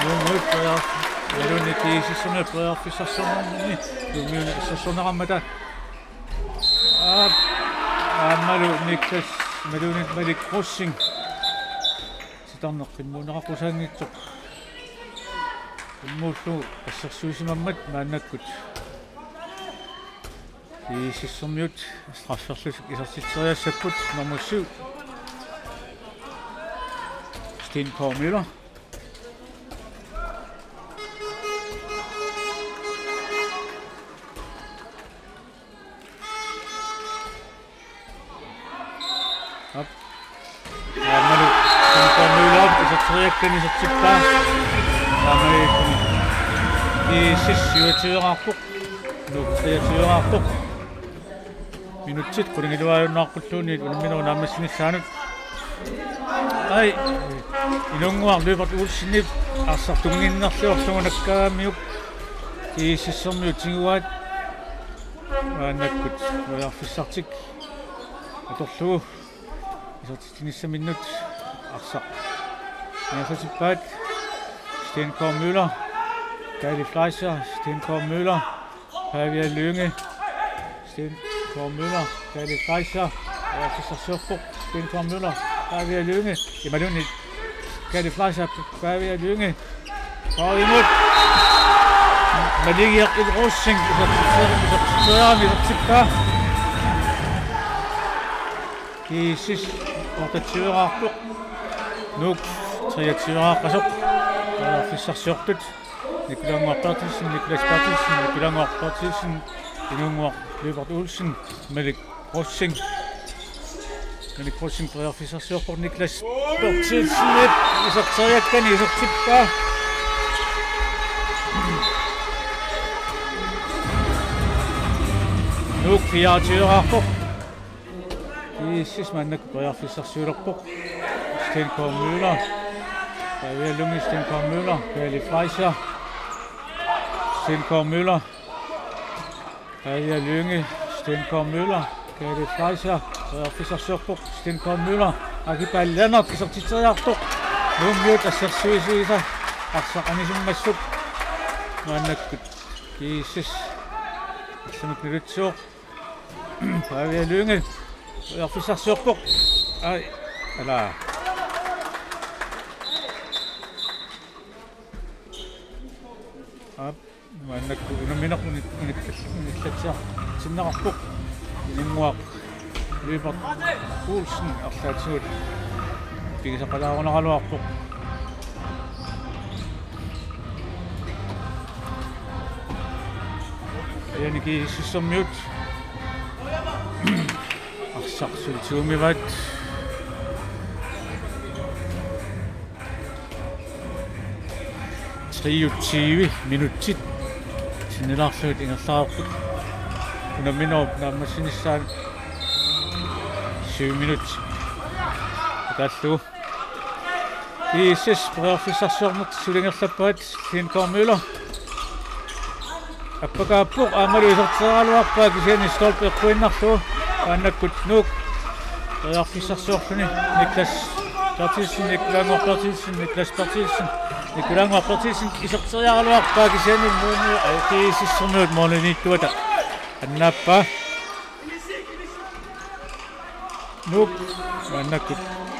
Nuummiut periar-, imaluunniit GSS-ermiut periarfissarsiornermi. Nuummiunit assersorneqarmata. Aap, aammalu Niklas, imaluunniit Malik Rosing. Titarneq qimmuunneqaqqusaanngitsoq. Qimmuullugu assersuisimammat maannakkut GSS-ermiut strafferlutik isertitseriassapput, nummer syv, Sten K. Møller. Aap. Aammalu Sten K. Møller iserteriakkani isertippaa. Aammalu GSS syvogtyveqarpoq. Nuuk treogtyveqarpoq. Minutsit qulingiluaajunnaarpulluunniit unamminerup naammassinissaanut. Ai. Inunnguaq Løbert Olsenip arsaq tunginnerliorlugu nakkaamiuk GSS-ermiut tiguaat. Maannakkut periarfissartik atorlugu isertitsinissaminnut arsaq ingerlatippaat. Sten K. Møller, Kaali Fleischer, Sten K. Møller, Pavia Lynge, Sten K. Møller, Kaali Fleischer, periarfissarsiorpoq, Sten K. Møller, Pavia Lynge, imaluunniit Kaali Fleischer, Pavia Lynge, Borgimut. Malik Rosing isertitseriarami isertippaa. GSS otteogtyveqarpoq. Nuuk treogtyveqarpoq. Periarfissarsiortut. Nikolai Berthelsen, Niklas Berthelsen, Nikolai Berthelsen, Inunnguaq Løbert Olsen, Malik Rosing. Malik Rosing periarfissarsiorpoq, Niklas Berthelsenip iserteriakkani isertippaa. Nuuk fireogtyveqarpoq. GSS maannakkut periarfissarsiulerpoq. Sten K. Møller. Pavia Lynge, Sten K. Møller, Kaali Fleischer. Sten K. Møller. Pavia Lynge, Sten K. Møller, Kaali Fleischer, periarfissarsiorpoq, Sten K. Møller, Akipaat Lennert isertitseriartoq, Nuummiut assersuisuisa arsaq anisimmassuk, maannakkut GSS assamik nilutsoq, Pavia Lynge, periarfissarsiorpoq, ai, ala. Aap. Maannakkut unammineq unik-, unik-, unillatsiartinneqarpoq. Inunnguaq Løbert Olsen arlaatigut pigisaqalaarunaraluarpoq. Aani GSS-ermiut arsaq suli tigumivaat. Treogtyve minutsit sinnilaarlugit ingerlareerput. Unamminerup naammassinissaanut syv minut ataallugu. GSS periarfissarsiornertik suli ingerlappaat, Sten K. Møller. Appakaappoq aammalu iserteriaraluarpaa kisianni stolpe eqquinnarlugu. Maannakkut Nuuk periarfissarsiorluni, Niklas Berthelsen, Nikolai Berthelsen, Niklas Berthelsen, Nikolai Berthelsen iserteriaraluarpaa kisianni Nuummiut, ai, GSS-ermiut målimiittuata annaappaa. Nuuk maannakkut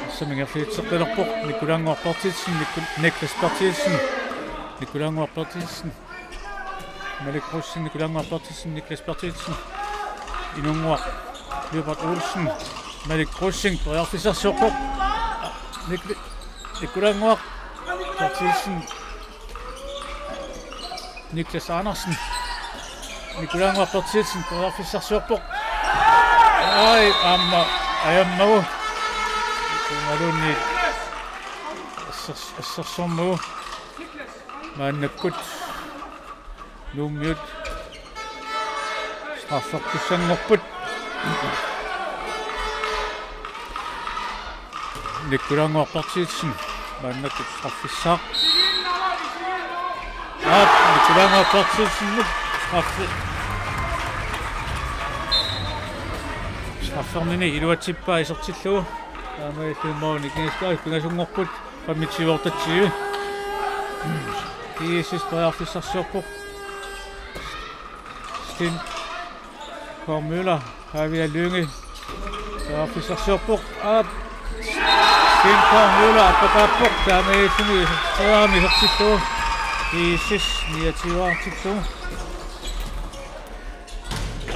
assamik ingerlatitsilerpoq, Nikolai Berthelsen, Nikol-, Niklas Berthelsen, Nikolai Berthelsen, Malik Rosing, Nikolai Berthelsen, Niklas Berthelsen, Inunnguaq Løbert Olsen, Malik Rosing periarfissarsiorpoq, Nik-, Nikolai Berthelsen, Niklas Andersen, Nikolai Berthelsen periarfissarsiorpoq, ai, aamma ajammagu, imaluunniit assers-, assersormagu. Maannakkut Nuummiut Arsartussanngorput. Nikkulaannguaq Berthelsen maannakkut straffissaaq. Aap, Nikkulaannguaq Berthelsenip straffi. Straffernini iluatsippaa isertillugu. Taamaalilluni målini kingiskaat pingasunngorput femogtyve otteogtyve. G S S periarfissarsiorpoq. Sten Kåre Møller, Pavia Lynge. Periarfissarsiorpoq. Aap. Sten Kåre Møller, appakaappoq. Taamaalilluni isertitseriarami isertillugu. G S S niogtyve-artillugu.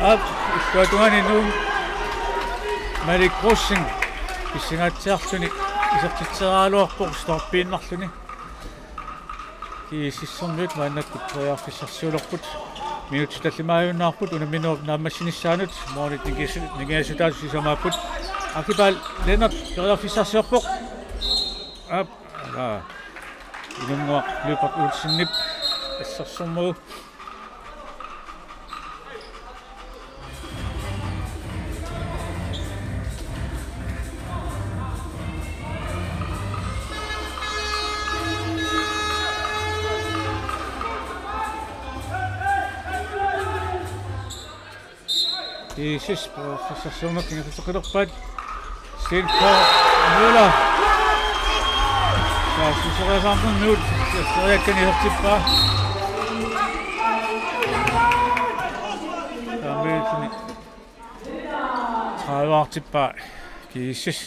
Aap, illuatungaani Nuuk. Malik Rosing. Pissangaatsiarluni isertitseriaraluarpoq stolpiinnarluni. G S S-ermiut maannakkut periarfissarsiulerput. Minutsit tallimaajunnaarput, unamminerup naammassinissaanut, målit ningiasu-, ningiassutaasut sisamaapput. Akipal Lennert periarfissarsiorpoq. Aap, ala. Inunnguaq Lyberth Olsenip assersormagu. G S S periarfissarsiornermik ingerlateqqilerpaat. Sten Kåre Møller. Saassusseriasaarnermigut iserteriakkani isertippaa. Taamaalilluni tredive-artippaa G S S.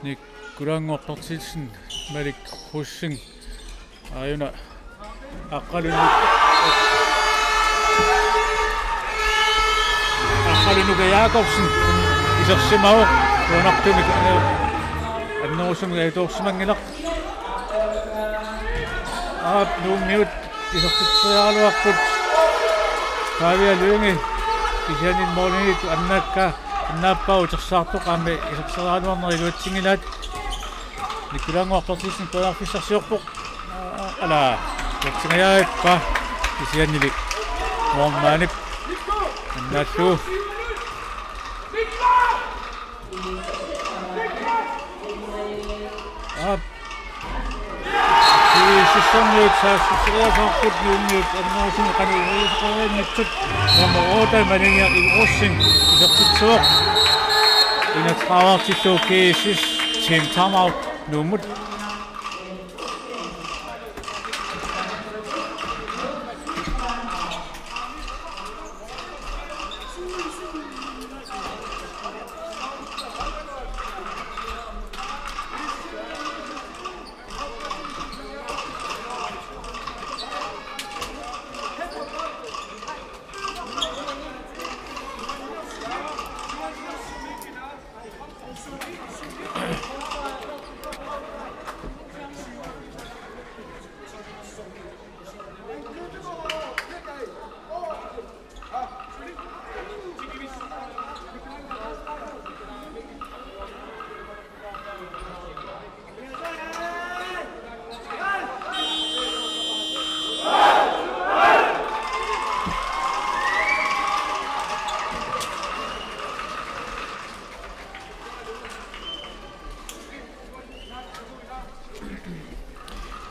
Nikkulaannguaq Berthelsen, Malik Rosing, aajuna Aqqaluk, Aqqaluk Nuka Jakobsen isersimavoq, nuannertumik, eh, annerusumik atuarsimanngilaq. Aap, Nuummiut isertitseriaraluarput. Pavia Lynge kisianni målimiittoq annaakka, annaappaa utersaartoq, aamma iserteriaraluarnera iluatsinngilaat. Nikkulaannguaq Berthelsen periarfissarsiorpoq. Ala, iluatsingajappaa kisiannili Moormanip annaallugu. Aap. G S S-ermiut saassusseriasaarput Nuummiut annerusumik qanoq iliuuseqareernittut. Nummer otte, Malik Rosing, isertitsivoq. Enogtredive-artillugu G S S, team timeout Nuummut.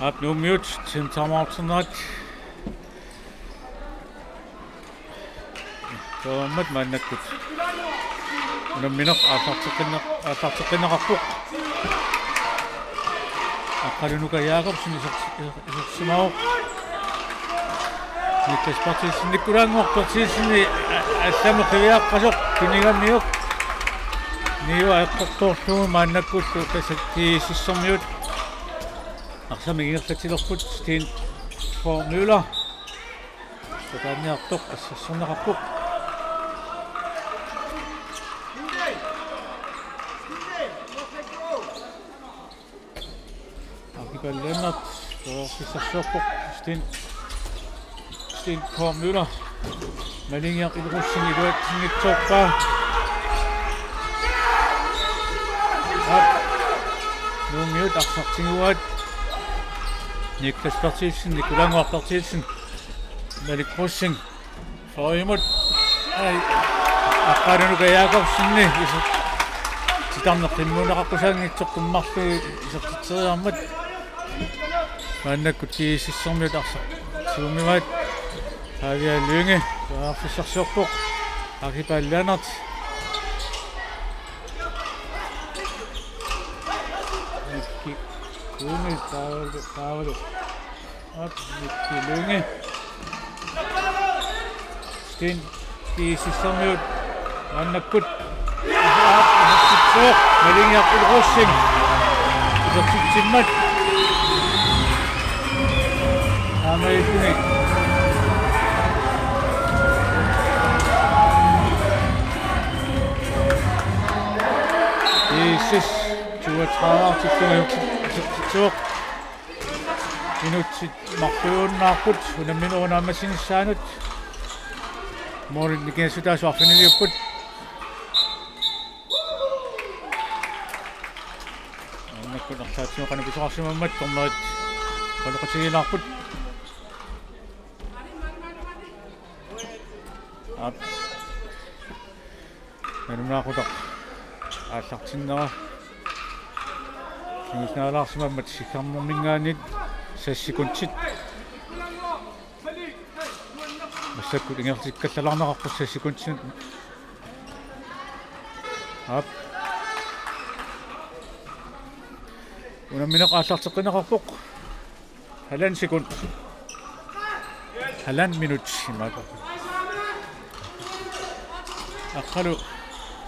Aap, Nuummiut team timeout-ernerat. Taamaammat maannakkut unammineq aallarteqqinne-, aallarteqqinneqarpoq. Aqqaluk Nuka Jakobsen iser-, iser-, isersimavoq. Niklas Berthelsen, Nikkulaannguaq Berthelsen, a-, allamut qiviaqqasoq tunigamiuk. Niua eqqortoorlugu maannakkullu G S S-ermiut arsamik ingerlatsilerput. Sten Kåre Møller. Tataanniartoq assersorneqarpoq. Akipal Lennert, periarfissarsiorpoq. Sten, Sten Kåre Møller. Malik Rosing iluatsinngitsoorpaa. Aap. Nuummiut arsaq tiguaat. Niklas Berthelsen, Nikkulaannguaq Berthelsen. Malik Rosing. Toimut. Ai. Aqqalu Nuka Jakobsenip iser-, titarneq qimmuunneqaqqusaanngitsoq tummarlu isertitseriarmat. Maannakkut T S S-ermiut arsaq siummivaat. Pavia Lynge periarfissarsiorpoq. Akipa Lennert. Mikki Lynge, Paavalu, Paavalu. Aap, Mikki Lynge. Sten T S S-ermiut maannakkut. Aap, isertitsivoq, Maligiaq Rosing. Isertitsimmat. Aamma illunik. T S S toogtredive artiksumajuksip isertitsivoq. Minutsit marluinnaapput unamminerup naammassinissaanut. Målip nikingassutaasut arfiniliupput. Maannakkut arlaatigut qanoq pisoqarsimammat dommerit qanoqatigiilaarput. Aap. Nalunaaqutaq aallartinnera. Kingusnaalaarsimammat sigarnerminngaanniit seks sekundit. Massakkut ingerlatikkallaalaarneqarpoq seks sekundit. Aap. Unammineq aallarteqqinneqarpoq. Halvanden sekund. Halvanden minut, imaappoq. Aqqalu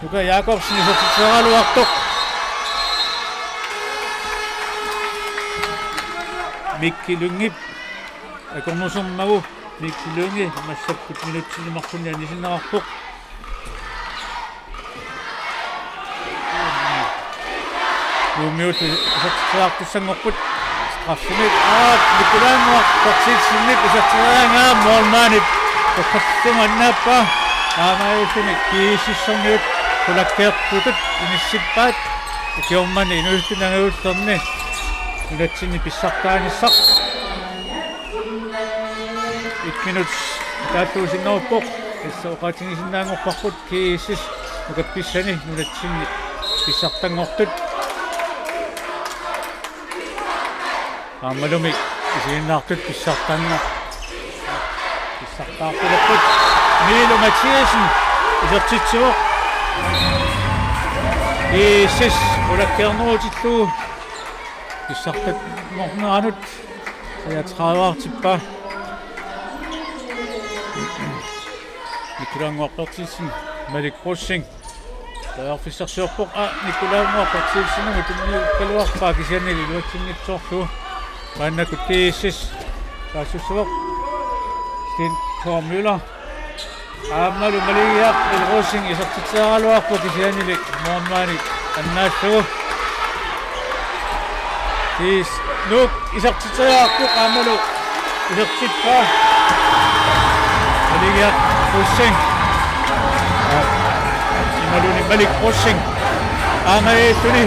Nuka Jakobsen isertitseriaraluartoq. Mikki Lyngep akornusermagu Mikki Lynge massakkut minutsini marlunni anisinneqarpoq. Nuummiut isertitseriartussanngorput. Straffemik. Aap, Nikolaannguaq Berthelsenip iserteriaraangaa målmandip toqqassuseq annaappaa. Aamma illunik T S S-ermiut qulakkeerputut inissippaat. Ikiormanni inuusuttunut angajullerni nunatsinni pissartaanissaq. Et minut taalluusinnaarpoq. Tassa oqaatigisinnaanngorparput T S S nukappissaani nunatsinni pissartanngortut. Aammalumi isiginnaartut pissartanngor-, pissartaartulerput. Milo Mathiassen isertitsivoq. T S S qulakkeernerutillugu pissartanngorneranut. Treogtredive-artippaa. Nikolaannguaq Berthelsen, Malik Rosing. Periarfissarsiorpoq, aa, Nikolaannguaq Berthelsenimut tunniukkaluarpaa kisiannili iluatsinngitsoorlugu. Maannakkut T S S taassussivoq. Sten Thor Møller. Aammalu Maligiaq L. Rosing isertitseriaraluarpoq kisiannili målmandip annaallugu. T S S Nuuk isertitseriaraluarpoq aammalu isertippaa Maligiaq Rosing. Imaluunniit Malik Rosing. Aamma illuni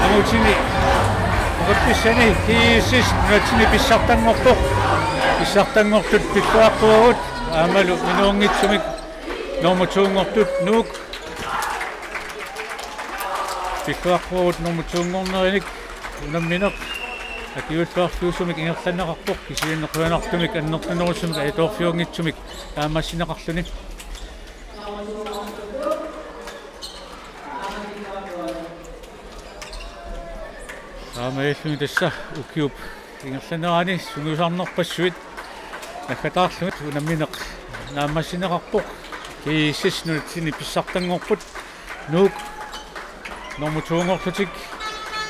angutini nukappissaani T S S nunatsinni pissartanngortoq. Pissartanngortut pilluaqquagut. Aammalu minuunngitsumik nummer to-nngortut Nuuk. Pilluaqquagut nummer to-nngornerinik unammineq akiuuttuarfiusumik ingerlanneqarpoq kisianni qujanartumik annertunerusumik ajutoorfiunngitsumik naammassineqarluni. Aamma illuni tassa ukiup ingerlanerani sungiusarnerpassuit naggataarlugit unammineq naammassineqarpoq. T S S nunatsinni pissartanngorput. Nuuk nummer to-nngorlutik.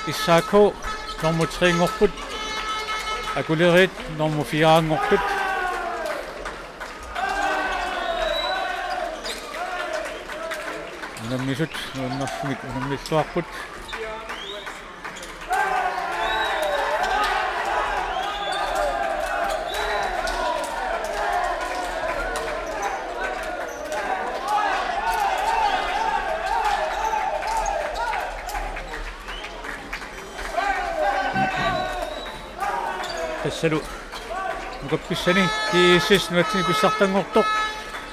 S A K nummer tre-nngorput. Akuleriit nummer fire-nngortut. Unammisut nuannersumik unammilluarput. Tassalu nukappissaani T S S nunatsinni pissartanngortoq.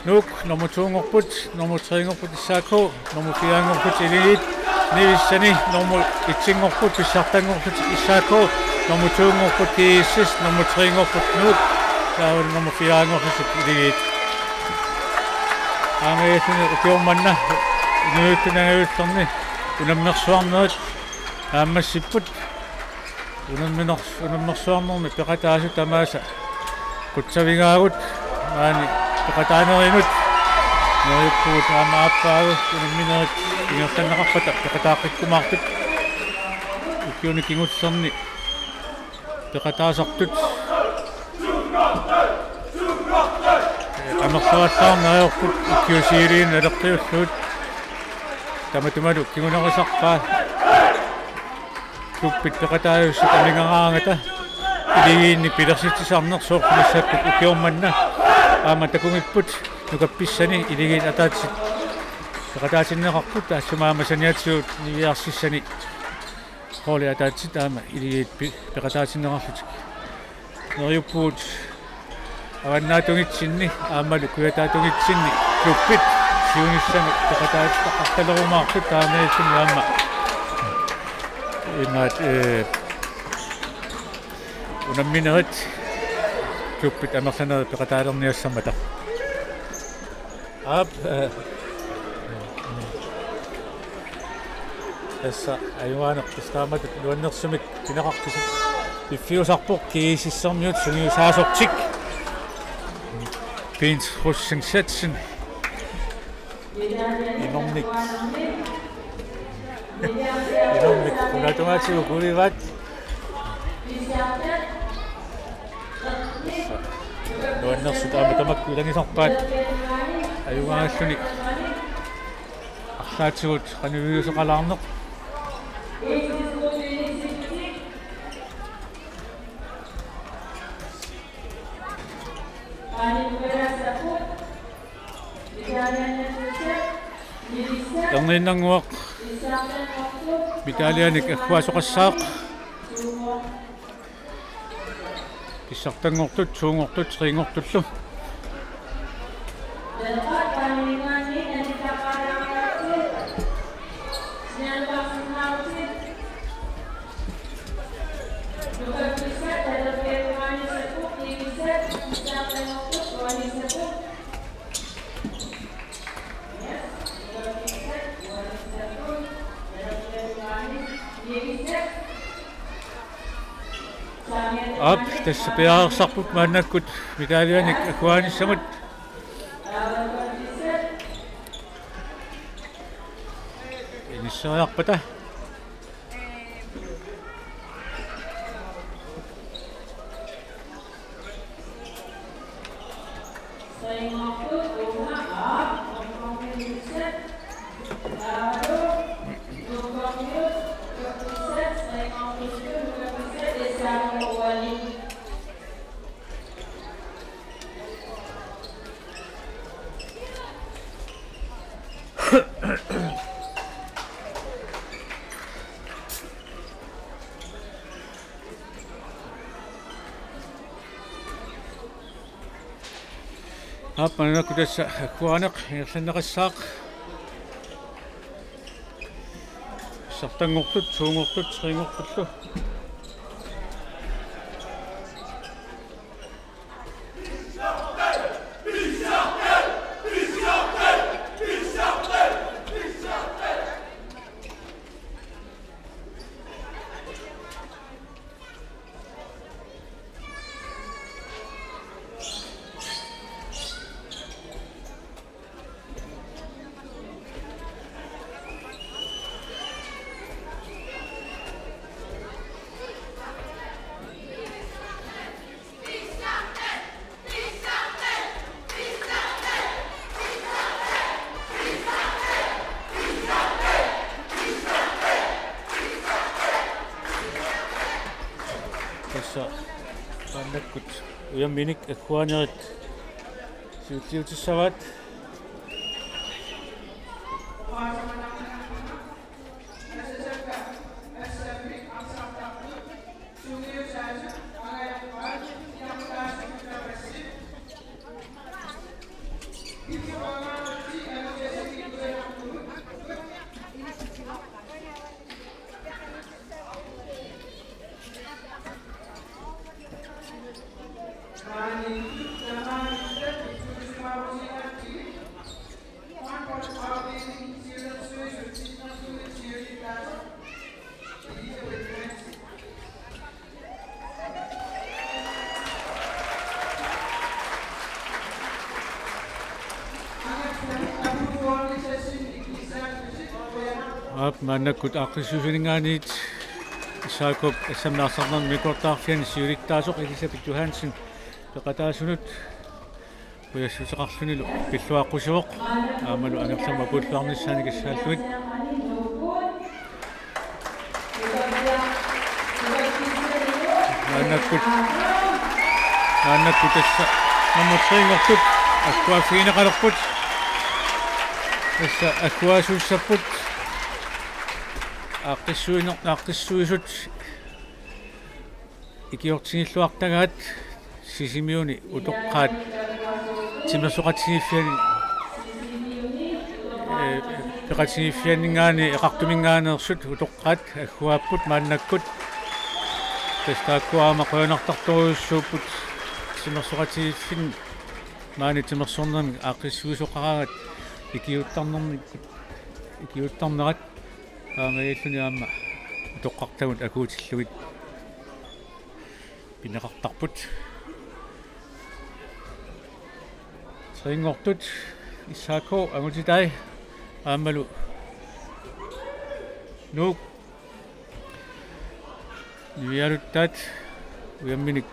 Nuuk nummer to-nngorput, nummer tre-nngorput S A K, nummer fire-nngorput Akuleriit, Nivissani nummer et-inngorput, pissartanngorlutik S A K, nummer to-nngorput G S S, nummer tre-nngorput Nuuk, taavalu nummer fire-nngorlutik Akuleriit. Aamma ukiormanna inuusuttut angajullerni unammersuarnerit naammassipput. Unamminer-, unammersuarnermi peqataasut tamaasa qutsavigaagut maani peqataanerinut. Neriuppugut aamma aappaagu unamminerit ingerlanneqarpata peqataaqqikkumaartut. Ukiuni kingullerni peqataasartut amerlavallaarneq ajorput ukiut siuliini naleqqiullugit. Tamatumalu kingunerisarpaa klubbit peqataajussat amigaraangata Akuleriinni pilersitsisarneq, soorlu massakkut ukiormanna aamma takugipput Nukappissani Akuleriit ataatsit peqataatinneqarput, taassuma aamma saniatigut niviarsissani holdit ataatsit aamma Akuleriit pi-, peqataatinneqarlutik. Neriuppugut avannaatungitsinni aammalu kujataatungitsinni klubbit siunissami peqataatitaqartalerumaartut, taamaalilluni aamma imaat, ee, unamminerit klubbit amerlanerit peqataalerniassammata. Aap, eh, tassa ajugaaneq tassa taamatut nuannersumik pineqartussaq piffiusarpoq G S S-ermiut sungiusaasortik. Bent Rosing Sachsen. Inornik. Inornik. Unatungaatigut kuivaat. Nuannersut aamma tamakku ilagisarpaat. Ajugaalluni. Arlaatigut qanoq iliuuseqalaarneq. Erniinnannguaq medaljanik agguaasoqassaaq. Pissartanngortut, to-nngortut, tre-nngortullu. Aap, tassa piareersarput maannakkut medaljanik agguaanissamut. Inisseriarpata. Aap, maannakkut tassa agguaaneq ingerlanneqassaaq. Pissartanngortut, to-nngortut, tre-nngortullu. Tassa maannakkut ujamminik agguaanerit siulliutissavaat. Aap, maannakkut aaqqissuisuuningaanniit S A K-p assammik arsarnermik immikkoortortaqarfiani siulittaasoq Elisabeth Johansen peqataasunut qujassuseqarlunilu pilluaqqusivoq. Aammalu angerlamut apuulluarnissaannik kissaallugit. Maannakkut, maannakkut tassa nummer tre-nngortut agguaaffigineqalerput. Tassa agguaasussapput aaqqissuiner-, aaqqissuisut ikiortigilluartagaat Sisimiuni utoqqaat timersoqatigiiffiani, ee, peqatigiiffianninngaanniit eqartuminngaanneersut utoqqaat agguaapput maannakkut. Tassa taakkua aamma qujanartartorujussuupput timersoqatigiiffinni maani timersornermi aaqqissuisoqaraangat ikiuuttarnermikkut, ikiuuttarnerat. Taamaalilluni aamma utoqqartagut akuutillugit pineqartarput. Tre-nngortut S A K angutitai aammalu Nuuk nivialuttaat ujamminik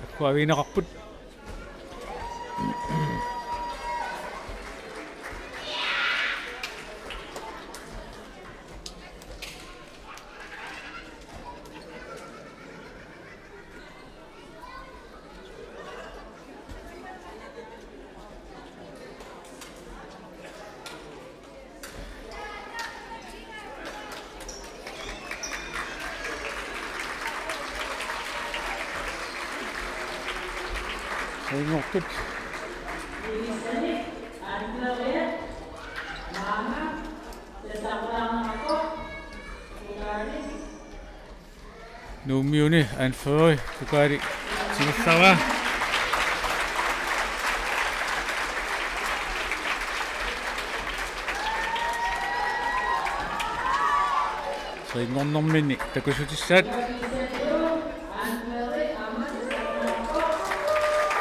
agguaavigineqarput. Tre-nngortut. Nuummiuni anføreri pokaali timersaraa. Tre-nngornerminni takussutissaat.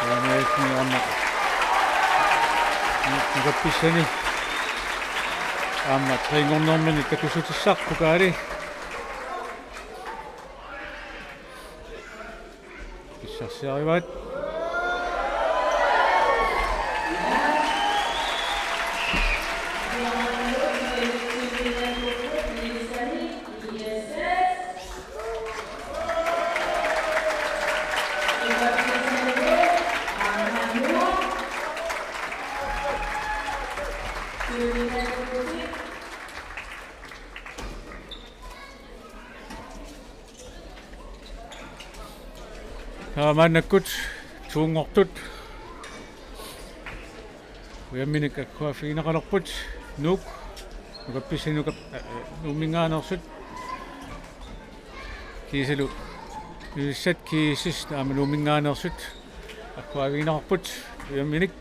Taamaalilluni aamma nukappiaani aamma tre-nngornerminni takussutissaq pokaali. Pissarsiarivaat. Taava maannakkut to-nngortut ujamminik agguaaffigineqalerput. Nuuk, nukappiaani nukap-, aa, Nuumminngaanneersut. Kiisalu Ilulissat G S S aamma Nuumminngaanneersut agguaavigineqarput ujamminik.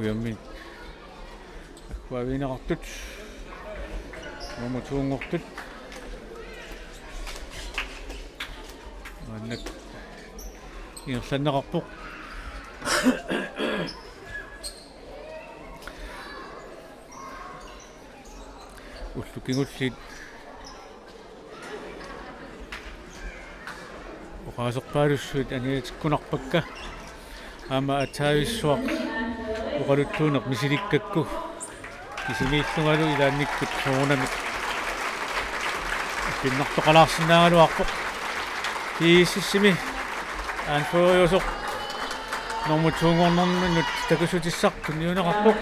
Ujamminik agguaavigineqartut. Nummer to-nngortut. Maannakkut ingerlanneqarpoq. Ullut kingulliit Oqaaserpaalussuit aniatikkunarpakka. Aamma aatsaavissuaq oqaluttuuneq misilikkakku. Kisimiillungalu ilaannikkut soorunami pinnartoqalaarsinnaagaluarpoq. P S S-imi anføreriusoq nummer to-nngornerminut takussutissaq tunniunneqarpoq.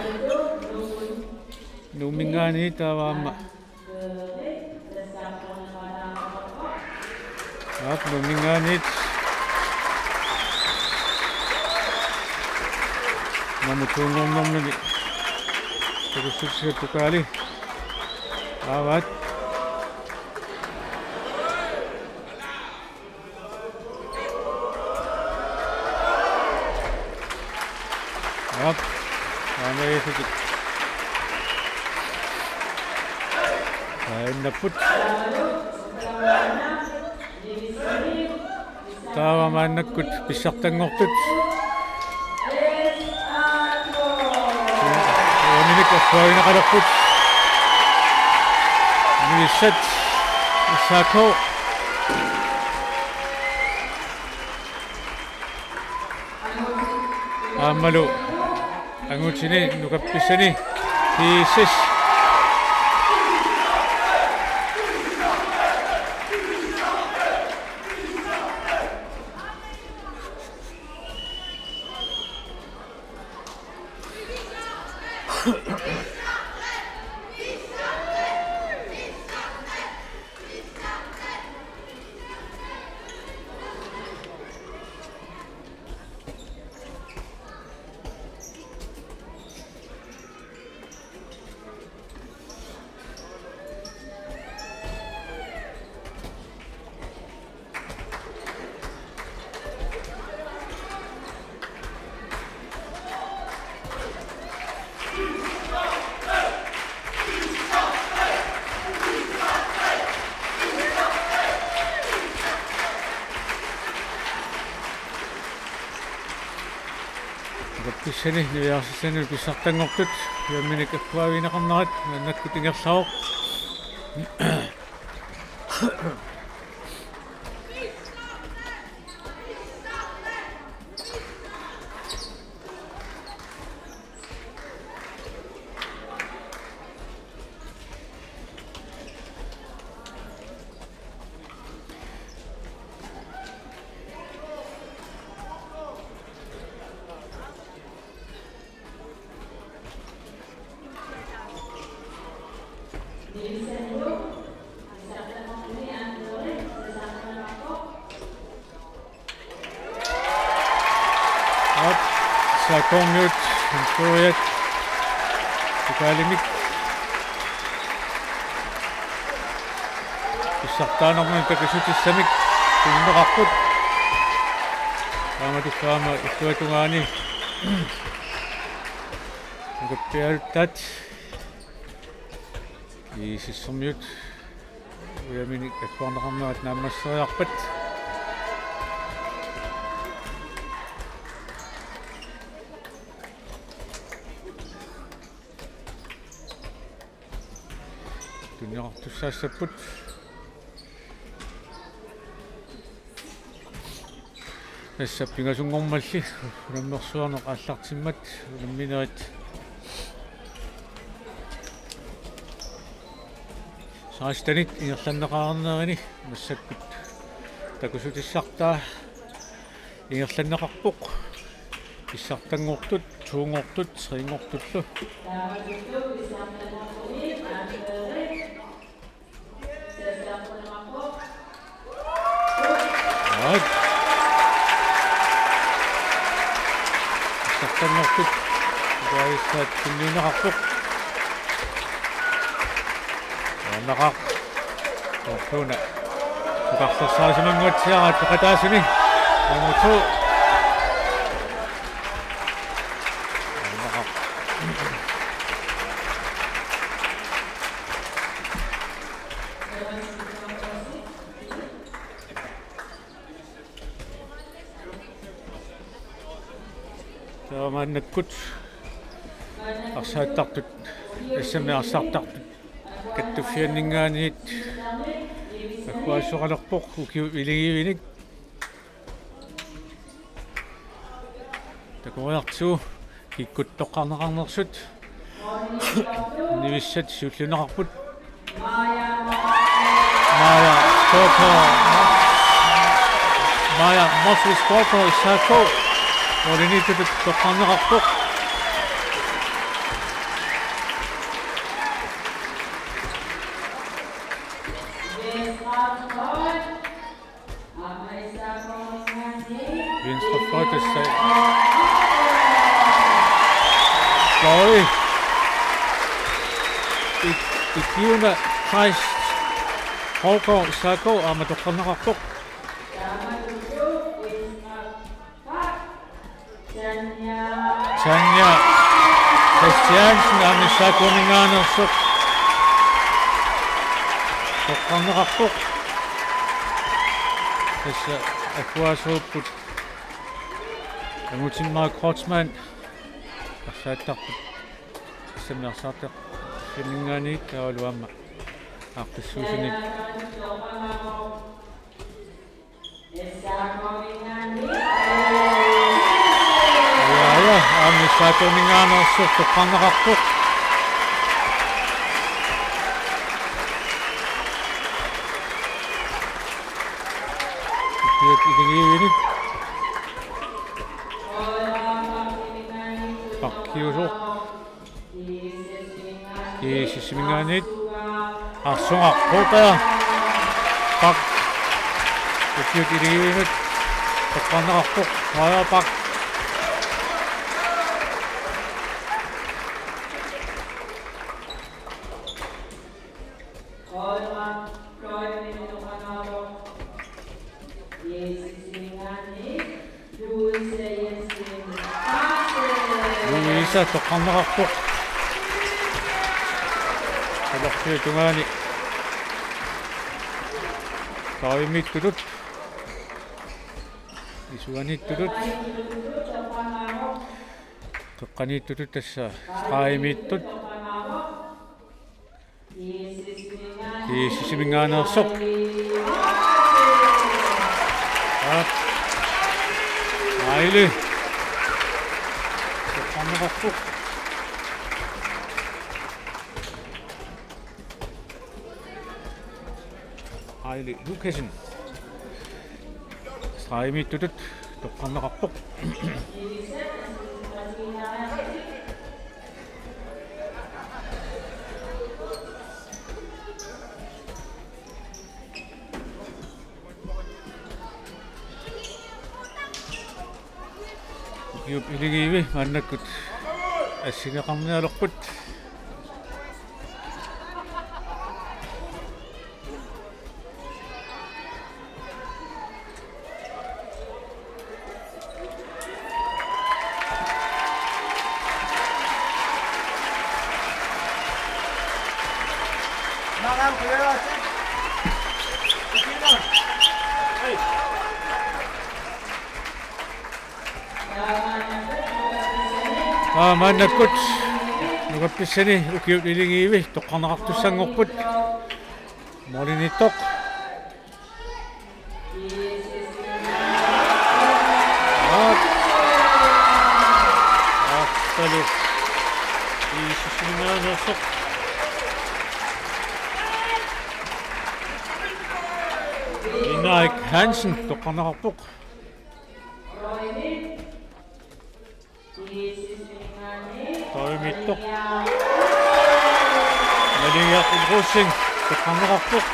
Nuumminngaanniit taava aamma Aap, Nuumminngaanniit. Nummer to-nngornermini takussutissaq pokaali. Aavaat. Aap. Aamma iisukit. Taannapput. Taava maannakkut pissartanngortut. Uaninik aksuagineqalerput. Nuissat S A K. Aammalu angutini nukappissani P S S. Nukappissani niviarsiassanut pissartanngortut, uamminik aksuagineqarnerat maannakkut ingerlavoq. Aap, S A K-miut, Victoriat, pokalimik. Pissartaanermini takussutissamik tunniunneqarput. Taamaattumik aamma illuatungaani nukappialuttaat. P S S-ermiut uamminik aksuarneqarnerat naammasseriarpat. Tunniussissapput. Tassa pingasunngormalli unammersuarneq aallartimmat unamminerit sekstenit ingerlanneqarnerini massakkut takussutissartaa ingerlanneqarpoq. Pissartanngortut, to-nngortut, tre-nngortullu. Right. Pissartanngortut. Uaissaat tunniunneqarpoq. Uannaqaaq. Ortuuna. Ukarsassarisimanguatsiaraat peqataasuni. Nummer to. Uannaqaaq. Taava maannakkut arsaattartut, S M-ip arsaattartut kattuffianninngaanniit agguaassuseqalerpoq ukiut iligiivinik. Takoriartigu kikkut toqqarneqarnersut. Nivissat siulliunneqarput. Maja Skorter. Maja Motzfeldt Skorter, S A K. Målimiittutut toqqarneqarpoq. Venstre fløj, tassa Fløj. I-, Ikiuna Kleist Hougaard, S A K, aamma toqqarneqarpoq. Tanja Christiansen, aamma S A K-minngaanneersoq. Toqqarneqarpoq. Tassa agguaasuupput. Angutimmarik Kreutzmann. Arsaattarput. Tassami arsaattarput. Fimminngaanniit taavalu aamma aaqqissuussani. Ja, ja, aamma S A K-minngaanneersoq toqqarneqarpoq. Ukiut iligiivinik. Pakkiusoq. G S S-iminngaanniit. Arsuaq Kotaja. Pak. Ukiut iligiivinik toqqarneqarpoq. Højre back. Louise toqqarneqarpoq. Talerpiata tungaani. Taavimmiittutut. Isuaniittutut. Toqqaniittutut tassa. Taavimmiittut. G S S-iminngaanneersoq. Aap. Aili. Toqqarneqarpoq. Aili Lukassen. Taavimmiittutut toqqarneqarpoq. Ukiut iligiivi maannakkut assigeqarnialerput. Aa, maannakkut nukappissani ukiut iligiivi toqqarneqartussanngorput. Målimiittoq. Aap. Aappalu. G S S-iminngaanneersoq. Henrik Hansen toqqarneqarpoq. Taavimmiittoq. Maligiaq Rosing toqqarneqarpoq.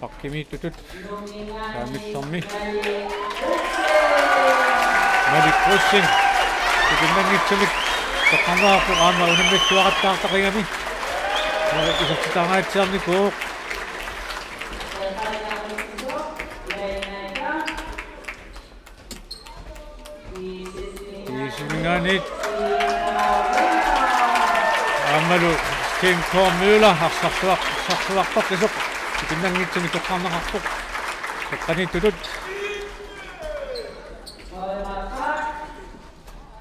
Bakkimiittutut. Taamissarmi. Malik Rosing. Tikinnaanngitsumik. Toqqarneqarpoq aamma unammilluaqattaartaqigami. Malik isertitaqangaatsiarnikuuvoq. G S S-iminngaanniit. Aammalu Sten K. Møller, arsarluar-, arsarluartoq isoq. Tikinnaanngitsumik toqqarneqarpoq. Toqqaniittutut.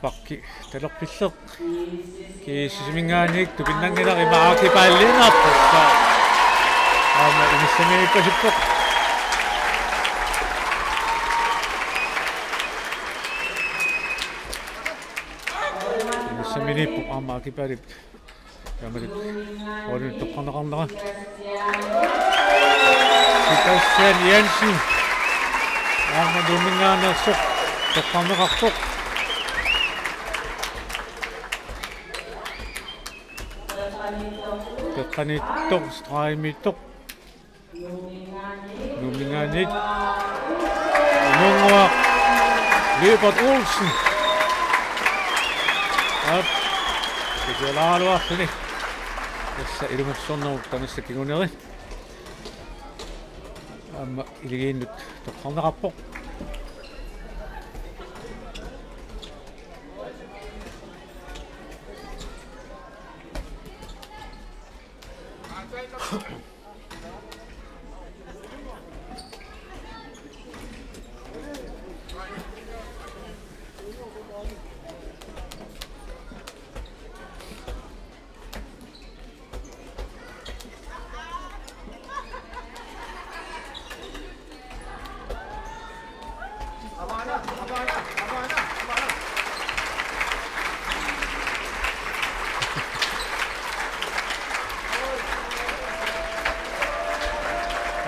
Pakki talerpilleq. GSS-iminngaanniit tupinnanngilaq, ima Aki Pallinnarpoq. Aamma inissamiippasippoq. Inissamiipput aamma Aki Pallip. Taamaalillutik målini toqqarneqarnera. Sebastian Jensen. Aamma Nuumminngaanneersoq toqqarneqarpoq. Peqqaniittoq, stregimiittoq. Nuumminngaanniit. Inunnguaq Libert Olsen. Aap. Kisianni aluarluni. Tassa ilumoorsornerup tamassi kinguneri. Aamma Iligiinnut toqqarneqarpoq.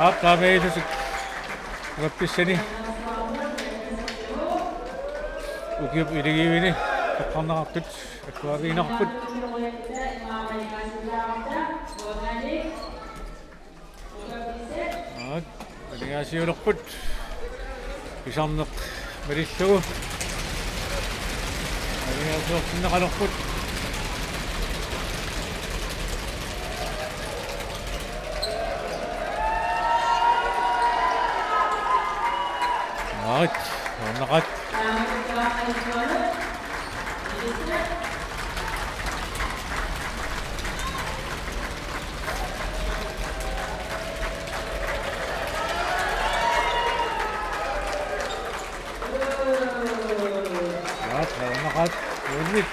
Aap, taamaalillutik nukappiaani ukiup iligiivini toqqarneqartut agguaavigineqarput. Aap, aningaasiulerput. Pisarneq malillugu. Aningaasiortinneqalerput. Aap, nuanneqaaq. Aap, nuanneqaaq. Uunnik.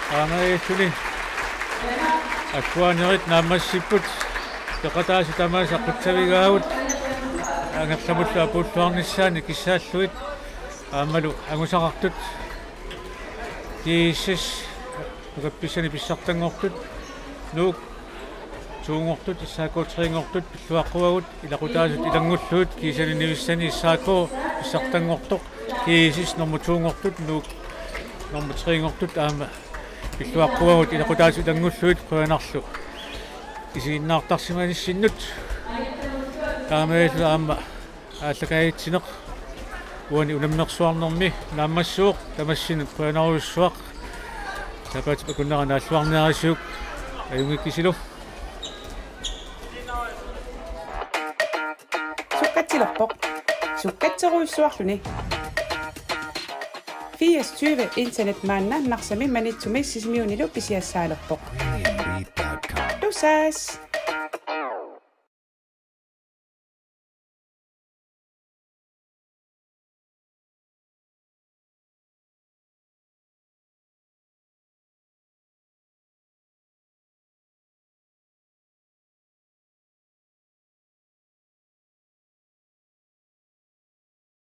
Taamaalilluni agguaanerit naammassipput. Peqataasut tamaasa qutsavigaavut. Angerlamullu apuulluarnissaannik kissaallugit. Aammalu angusaqartut. GSS nukappiaani pissartanngortut. Nuuk to-nngortut, SAK tre-nngortut pilluaqquagut, ilaqutaasut ilanngullugit, kiisami Nivissani SAK pissartanngortoq, GSS nummer to-nngortut, Nuuk nummer tre-nngortut aamma pilluaqquagut, ilaqutaasut ilanngullugit, qujanarlu isiginnaartarsimanissinnut. Taamaalillutik aamma aallakaatitsineq uani unammersuarnermi naammassivoq, tamassinnut qujanarujussuaq. Sapaatip akunnera naalluarniarisiuk, ajunngikkisilu. Sukkatsilerpoq. Sukkatserujussuarluni. Firs tyve internet maanna Narsami, Maniitsumi Sisimiunilu pisiassaalerpoq. Tusass!